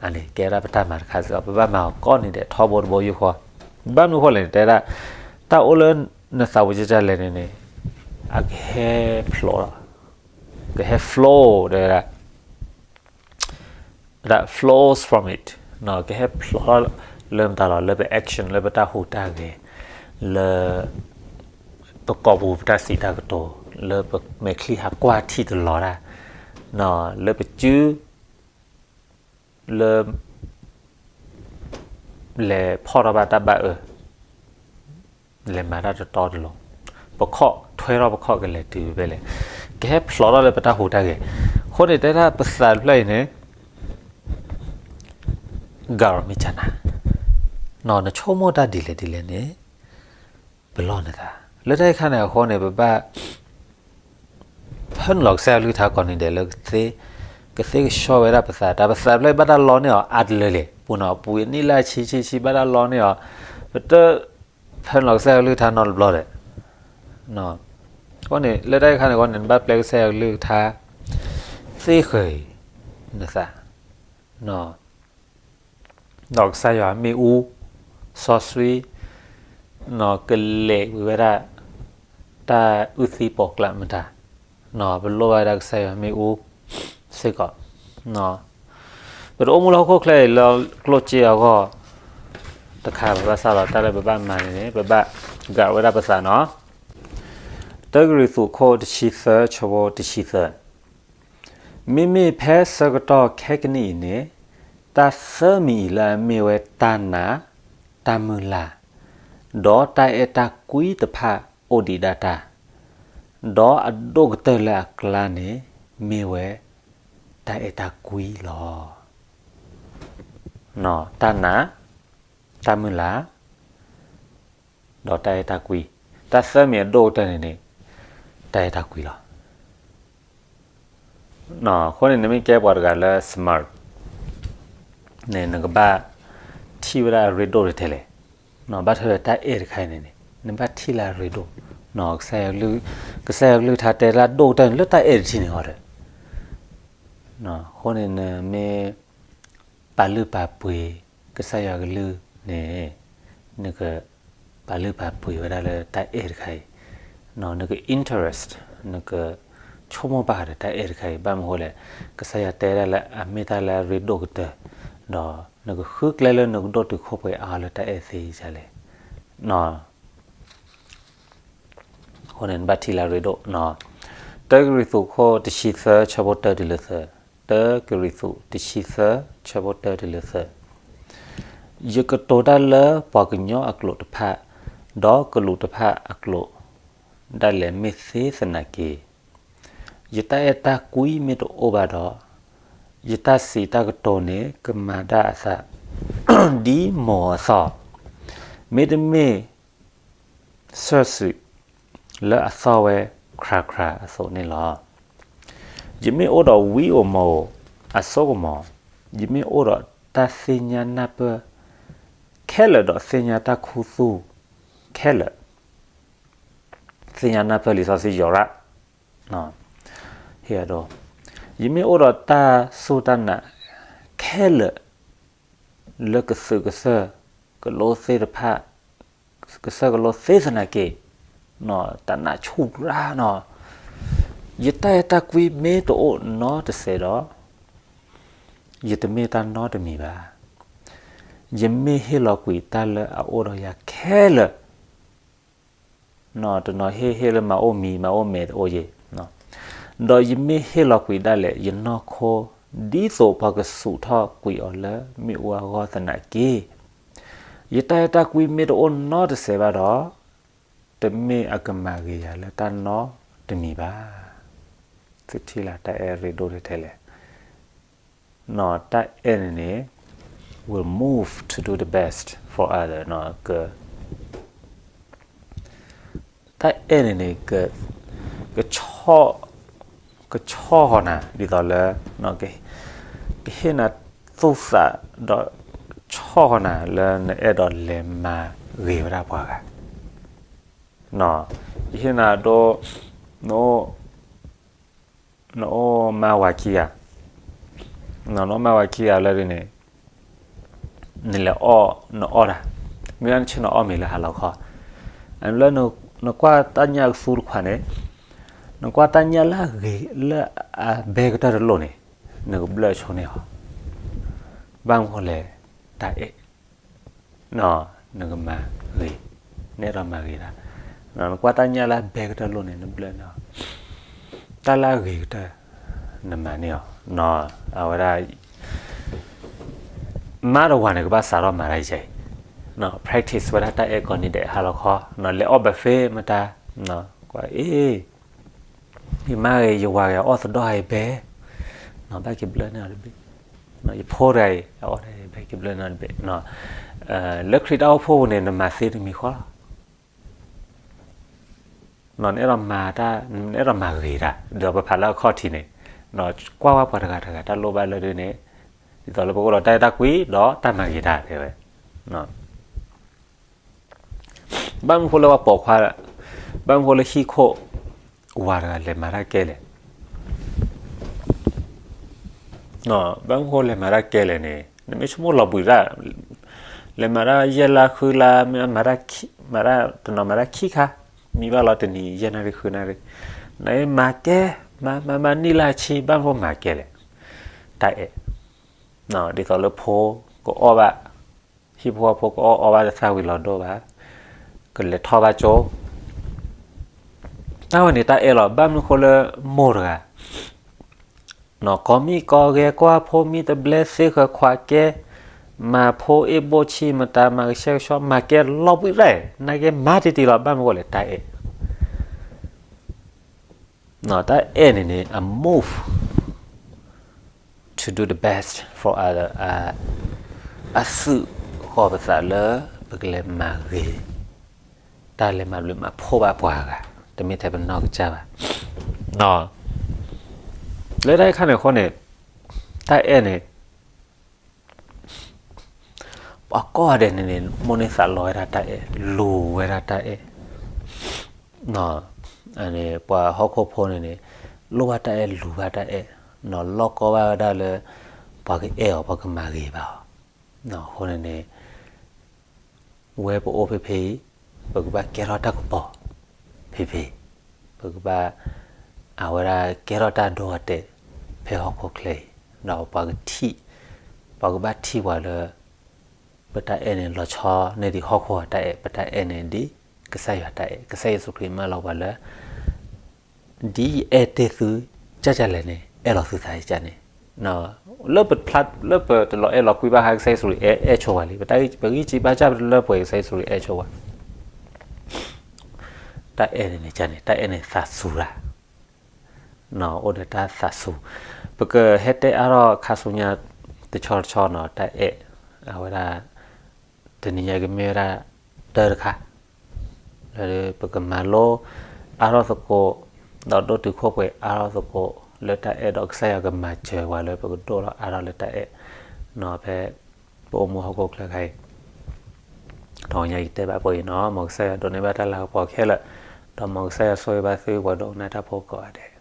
အန့ၣ်ကဲဒၣ်ပတၢ်မၤတခါစ့ၢ်ကီး, ပဘၣ်မၤအီၤကိးနံၤဒဲး ထီဘိတဘိယူၢ်ဃီ. ဘၣ်မနုၤအဃိလဲၣ်န့ၣ် တဲဒၣ် တၢ်အိၣ်လၢနသးဝံၣ်ကၢ်ကၢ်လဲၣ်န့ၣ်န့ၣ် အကဟဲဖျိးလီၤ, ကဟဲ flow တဲဝဲဒၣ် that flows from it, ကဟဲဖျိးလီၤလၢမတၤလီၤ, လၢပ action, လၢပတၢ်ဟူးတၢ်ဂဲၤ, လၢပကိာ်ပူၤပတၢ်စံးတၢ်ကတိၤ, လၢပမဲာ်ချံဟးကွၢ်ထံၣ်တလီၤတၢ်, လၢပစု လၢ လဲၤဖီၣ်ထီၣ်ဘၣ်တၢ်ဘၣ်အၢ, လဲၤမၤတၢ်တတီတလိၤ, ပခီၣ်ထွဲထီၣ်ပခီၣ်ကလဲၤတုၤဖဲလဲၣ်, ကဟဲဖျိးထီၣ်လၢပတၢ်ဟူးတၢ်ဂဲၤ. အဃိန့ၣ် တဲဒၣ်ပသးတဖျၢၣ်အံၤန့ၣ် guard မ့ၢ်ကနၤ, နဆိကမိၣ်တၢ်ဒ်လဲၣ်ဒ်လဲၣ်န့ၣ် ပလီၢ်နသး. လၢတၢ်အံၤခါန့ၣ်အဃိန့ၣ် ပဘၣ် ဖၢနုာ်လီၤကစၢ်ယွၤကလုၢ်ကထါကိးနံၤဒဲးလၢ ကသ့ကဆှီဝဲဒၣ်ပသး, တၢ်ပသးတဖျၢၣ်အံၤဘၣ်တၢ်လီန့ၢ်အီၤအါတလၢလံ, ပူၤနီၤ ပူၤအနံၣ်လၢဆံဆံဆံ ဘၣ်တၢ်လီန့ၢ်အီၤ, ပတဖၢနုာ်လီၤကစၢ်ယွၤကလုၢ်ကထါနီတဘျီဒီး, အဃိန့ၣ် လၢတၢ်အံၤခါန့ၣ်အဃိန့ၣ် နဘၣ်ပျဲကစၢ်ယွၤကလုၢ်ကထါ သ့ဃၢၤအံၤနသး ဒီးကစၢ်ယွၤမ့ၣ်အူ စီဆှံ ကလဲၤဝံၤဝဲဒၣ် တၢ်အုၣ်သံပိာ်ကျါမတၤ, ပလိၣ်ဘၣ်ဝဲဒၣ်ကစၢ်ယွၤမ့ၣ်အူစ့ၢ်ကီး, ပတအိၣ်မူလၢဟီၣ်ခိၣ်ချၢအံၤလၢကျိၣ်စ့အဂီၢ်တခါ, ပဘၣ်ဆၣ်ဒီးတၢ်လၢပဘၣ်မၤန့ၣ်န့ၣ် ပဘၣ် guard ဝဲဒၣ်ပသးနီၤ. တၢကရံၣ်သူးခိၣ်တဆံသၢ ဆၢဖိတဆံသၢ မ့မ့ၢ်ဖဲဆၢကတီၢ်ခဲကနံၣ်အံၤန့ၣ် တၢ်သၢမံၤအံၤလၢအမ့ၢ်ဝဲတၢ်နာ်, တၢ်မုၢ်လၢ်, ဒီးတၢ်အဲၣ်တၢ်ကွံတဖၣ်အိၣ်ဒံးဒၣ်တၢ်, ဒီးအဒိၣ်ကတၢၢ်လၢအကျါန့ၣ် မ့ၢ်ဝဲတၢ်အဲၣ်တၢ်ကွံလီၤ. တၢ်နာ်, တၢ်မုၢ်လၢ် ဒီးတၢ်အဲၣ်တၢ်ကွံ, တၢ်သၢမံၤအဒိၣ်ကတၢၢ်န့ၣ်န့ၣ် တၢ်အဲၣ်တၢ်ကွံလီၤ. အဃိန့ၣ် နမ့ၢ်ကဲပှၤတဂၤလၢ smart န့ၣ် နကဘၣ်ထံၣ်ဝဲဒၣ်အရ့ဒိၣ်ထဲလဲၣ်, ဘၣ်ထွဲဒီးတၢ်အဲၣ်တခါအံၤန့ၣ်န့ၣ် နဘၣ်ထံၣ်လၢအရ့ဒိၣ်, ကစၢ်ယွၤကလုၢ်ကထါတဲလၢအဒိၣ်ကတၢၢ်န့ၣ် လၢတၢ်အဲၣ်တထံၣ်န့ၣ်အီၤဒီး အဃိန့ၣ် နမ့ၢ်ပာ်လုၢ်ပာ်ပှ့ၤကစၢ်ယွၤကလုၢ်န့ၣ် နကပ ပာ်လုၢ်ပာ်ပှ့ၤဝဲဒၣ်လၢတၢ်အဲၣ်တခါအံၤ, နက interest, နကဆိကမိၣ်ဘၣ်ဃးဒီးတၢ်အဲၣ်တခါအံၤ, ဘၣ်မနုၤဃိလဲၣ်, ကစၢ်ယွၤတဲဒၣ်လၢအမ့ၢ်တၢ်လၢအရ့ဒိၣ်ကတၢၢ်, ဒီးနကဃုကျဲလၢနကဒိၣ်တုာ်ခိၣ်ပှဲၤအါလၢတၢ်အဲၣ်သ့ဒ်လဲၣ်. အဃိန့ၣ် နဘၣ်ထံၣ်လၢအရ့ဒိၣ်, တၢကရံၣ်သူးခိၣ်တဆံသၢ ဆၢဖိတၢတုၤလၢသၢ, တၢကရံၣ်သူးတဆံသၢ ဆၢဖိတၢတုၤလၢသၢ, ယကတိၤတၢ်လၢပှၤကညီအကျိာ်တဖၣ်, ဒီးကလူးတဖၣ်အကျိာ်ဒၣ်လဲာ်မ့ၢ်သ့သနာ်က့, ယတၢ်အဲၣ်တၢ်ကွံမ့ၢ်တအိၣ်ဘၣ်ဒီး, ယတၢ်စံးတၢ်ကတိၤန့ၣ် ကမၤဒၣ်အသး ဒ်မိၢ်အသီၣ်, မ့တမ့ၢ် စၢၢ်စုးလၢအသီၣ်ဝဲခြးခြးအသိးန့ၣ်လီၤ. ယမ့ၢ်အိၣ်ဒီးဝံဧိၤမီၢ်ဧိၤအစိကမီၤ, ယမ့ၢ်အိၣ်ဒီးတၢ်သ့ၣ်ညါနၢ်ပၢၢ်ခဲလၢာ် ဒီးသ့ၣ်ညါတၢ်ခူသူၣ်ခဲလၢာ်, သ့ၣ်ညါနၢ်ပၢၢ်လံာ်စီဆှံယိၤရၣ်, ဟ့ၣ်အဒိ, ယမ့ၢ်အိၣ်ဒီးတၢ်စူၢ်တၢ်နာ်ခဲလၢာ် လၢကသုးကစၢၢ်ကလိသ့ၣ်တဖၣ်, ကစၢၢ်ကလိသ့သနာ်က့, တၢ်နာ်ဆူၣ်ရၣ်နီၤ, ယတၢ်အဲၣ်တၢ်ကွံမ့ၢ်တအိၣ်နီတစဲးဒီး, ယတမ့ၢ်တၢ်နီတမံၤဘၣ်. ယမ့ၢ်ဟ့ၣ်လီၤကွံာ်တၢ်လၢအအိၣ်ဒီးယၤခဲလၢာ် တနီၤဟ့ၣ်ဟ့ၣ်လၢမၤအိၣ်မံၤ မၤအိၣ်မဲာ်တအိၣ်ယဲၢ်, ဒီးယမ့ၢ်ဟ့ၣ်လီၤကွံာ်ဒၣ်လဲာ်ယနီၢ်ခိ ဒ်သိးပှၤကဆူးထီၣ်ကွံာ်အီၤလၢမ့ၣ်အူအဂီၢ်သနာ်က့, ယတၢ်အဲၣ်တၢ်ကွံမ့ၢ်တအိၣ်နီတစဲးဘၣ်ဒီး, တမ့ၢ်အကမၤဂ့ၤယၤလၢတၢ်နီတမံၤဘၣ်. သုထံၣ်လၢတၢ်အဲၣ်ရ့ဒိၣ်ထဲထဲလဲၣ်. တၢ်အဲၣ်န့ၣ်န့ၣ် will move to do the best for other, တၢ်အဲၣ်န့ၣ်န့ၣ် က, ကဆီၣ်ဃီၤနၤ ဒ်သိးလၢ ကဟ့ၣ်နၤသူၣ်သးဒီးဆီၣ်ဃီၤနၤလၢနအဲၣ်ဒိးလဲၤမၤဂ့ၤဝဲဒၣ်ပှၤဂၤ, ယဟ့ၣ်နၤဒိ, နအိၣ်မါဝၤခံဂၤ, နအိၣ်မါဝၤခံဂၤလၢဒ်န့ၣ်, နလဲၤအီၣ်နအီၣ်တၢ်, မ့ၢ်ဒၣ်နဆ့ၣ်နီၤအီၣ်မ့ၤလၢဟါလီၤခီ, လၢနကွၢ်တၢ်ညၣ်ကသူတခွးန့ၣ်, နကွၢ်တၢ်ညၣ်လၢအဂ့ၤလၢအဘဲကတၢၢ်တလိၣ်န့ၣ်, နကဘျၢၣ်ဆိန့ၢ်အီၤ, ဘၣ်မနုၤလဲၣ်, တၢ်အဲၣ် နကမၤဂ့ၤ, နအဲၣ်ဒိးမၤဂ့ၤတၢ်, နကွၢ်တၢ်ညၣ်လၢအဘဲကတၢၢ်လိၣ်န့ၣ် နဘျၢၣ်န့ၢ်အီၤ, တၢ်လၢအဂ့ၤကတၢၢ် နမၤန့ၢ်အီၤ, အဝဲဒၣ် မါတဝၤန့ၣ် ကဘၣ်စးထီၣ်မၤတၢ်ယဲၢ်အံၤ, practice ဝဲဒၣ်တၢ်အဲၣ်ကိးနံၤဒဲးဟါလီၤခီ, လဲၤအီၣ် buffet မတၤ, ကွၢ်အ့ၣ် ယမါဂ့ၤ ယဝၤဂ့ၤ အီၣ်သဒိၣ်ဟးအံၤဘဲ, ဘၣ်က့ၤဘျၢၣ်န့ၢ်အီၤတဘ့ၣ်, ယဖိတဂၤအံၤ အအီၣ်တၢ်အံၤ ဘၣ်က့ၤဘျၢၣ်န့ၢ်အီၤတဘ့ၣ်, လၢခရံာ်တၢ်အိၣ်ဖှိၣ်ပူၤန့ၣ် နမၤသ့တမံၤဃီလီၤ. နအဲၣ်ဒိးမၤတၢ်, နအဲၣ်ဒိးမၤဂ့ၤတၢ်, ဒီးပဖးလၢအခီၣ်ထံးန့ၣ်, ကွၢ်ဝဲပှၤတဂၤတဂၤတၢ်လိၣ်ဘၣ်လၢဒ်န့ၣ်, ဒ်သိးလၢပကအိၣ်ဒီးတၢ်အဲၣ်တၢ်ကွံဒီးတၢ်မၤဂ့ၤတၢ်တဲဝဲ ဘၣ်မနုၤဃိလၢပှၤပိာ်ခွါ, ဘၣ်မနုၤဃိလၢဟံၣ်ခိၣ်ဝၤတဂၤလဲၤမၤတၢ်ကဲလဲၣ်, ဘၣ်မနုၤဃိလဲၤမၤတၢ်ကဲလဲၣ်န့ၣ် နမ့ၢ်ဆိကမိၣ်လီၤဘှံးတၢ်, လဲၤမၤတၢ်ယဲၢ်လါဃုလါ, မ့ၢ်မၤတၢ်, မၤတၢ်တနီၤမၤတၢ်ခံခါ, မံဘၣ်လီၤတနံၤယဲၢ်နၣ်ရံၣ်ဃုနၣ်ရံၣ်, နမၤကဲ, မၤမၤမၤနံၣ်လၢအဆံ ဘၣ်မနုၤမၤကဲလဲၣ်, တၢ်အဲၣ်, ဒ်သိးလၢဖိကအီၣ်ဘၣ်, ဟံၣ်ဖိဃီဖိကအီၣ်အီဘၣ်တသၣ်ဝံၤလီၤဒိၣ်ဘၣ်, ကလဲၤထီၣ်ဘၣ်ကၠိ, တၢ်ဝဲန့ၣ်တၢ်အဲၣ်လီၤ. ဘၣ်မနုၤဃိလၢမိၢ်တဂၤ ကိးမံၤကိးဂဲၤကွၢ်ဖိမံတဘျဲသ့ဃၢၤခွးကဲ, မၤဖိအ့ၣ်ဘိၣ်ဆံၣ်မတၤ မၤကဆှဲကဆှီ မၤကဲလီၤဘှံးတၢ်, နာ်က့မၤတံၢ်တံၢ်လီၤ. ဘၣ်မနုၤဃိလဲၣ်, တၢ်အဲၣ် တၢ်အဲၣ်န့ၣ်န့ၣ် အ move to do the best for other, အသုးဃီၤပသးလၢ ပကလဲၤမၤဂ့ၤ တၢ်လဲၤမၤဘျုးမၤဖှိၣ်ဘၣ်ပှၤဂၤ, တမ့ၢ်ထဲပနီၢ်ကစၢ်ဘၣ်. လၢတၢ်အံၤခါန့ၣ်အဃိန့ၣ်, တၢ်အဲၣ်န့ၣ် ပှၤကိးဂၤဒဲးန့ၣ်န့ၣ် မိၣ်န့ၢ်သးလီဝဲဒၣ်တၢ်အဲၣ်, လူၤဝဲဒၣ်တၢ်အဲၣ်, ပှၤဟီၣ်ခိၣ်ဖိန့ၣ်န့ၣ် လိၣ်ဘၣ်တၢ်အဲၣ် လူၤဘၣ်တၢ်အဲၣ်, လီၢ်ကီဘၣ်ဝဲဒၣ်လၢ ပှၤကအဲၣ်အီၤ ပှၤကမၤဂ့ၤဘၣ်အီၤ, အဃိန့ၣ်န့ၣ် ဝဲပအိၣ်ဖဲဖဲအံၤ ပကဘၣ်ကဲထီၣ်တၢ်ကပီၤဖံးဖံး, ပကဘၣ် အဝဲဒၣ်ကဲထီၣ်တၢ်ဒိအတဲာ် ဖဲဟီၣ်ခိၣ်ချၢအံၤ, ဒီးပှၤကထံၣ်, ပှၤကဘၣ်ထံၣ်ပှၤလၢ ပတၢ်အဲၣ်န့ၣ် လီၤဆီန့ၢ်ဒံးဟီၣ်ခိၣ်တၢ်အဲၣ်, ပတၢ်အဲၣ်န့ၣ်ဒ်ကစၢ်ယွၤတၢ်အဲၣ်, ကစၢ်ယ့ၣ်ၡူးခရံာ်မၢလီၤပှၤလၢ ဒ်ယအဲၣ်တ့ၢ်သု ကၢ်ကၢ်လဲၣ်န့ၣ် အဲၣ်လီၤသုသးကန့ၣ်, လၢပဖျါ လၢပတလီၤအဲၣ်လီၤကွံဘၣ်ဟါ ကစၢ်ယ့ၣ်ၡူးခရံာ်အဲၣ် အဲၣ်ဆိပှၤလံ, ပတၢ်ဂံၢ်စံးဘါစၢ်ပတလၢပှဲၤ ကစၢ်ယ့ၣ်ၡူးခရံာ်အဲၣ်ဆိပှၤ, တၢ်အဲၣ်န့ၣ်န့ၣ်ကန့ၣ် တၢ်အဲၣ်န့ၣ်သးစူၤတၢ် အိၣ်ဒီးတၢ်သးစူၤ, ပကဟဲတဲအါထီၣ်ခါဆူညါတဆီတဆီနီၤ တၢ်အဲၣ်, အဝဲဒၣ် တနံၤညါကမ့ၢ်ဝဲဒၣ်တၢ်တခါ လၢပကမၤလိအါထီၣ်သကိး, ဒီးဒိးတုာ်ခိၣ်ပှဲၤအါထီၣ်သကိး လၢတၢ်အဲၣ်ဒီးကစၢ်ယွၤကမၤစၢၤပှၤလၢပကဒိၣ်ထီၣ်အါထီၣ်လၢတၢ်အဲၣ်, ဖဲပအိၣ်မူဟီၣ်ခိၣ်ချၢခါအံၤ, တနံၤညါယတဲဘၣ်ပှဲၤအံၤနီၤ, မ်ကစၢ်ယွၤဒိးန့ၢ်ဘၣ်တၢ်လၤကပီၤခဲလၢာ်, ဒီးမ်ကစၢ်ယွၤဆိၣ်ဂ့ၤဘၣ်သုပှၤဒိကနၣ်တၢ်ဖိကိးဂၤဒဲး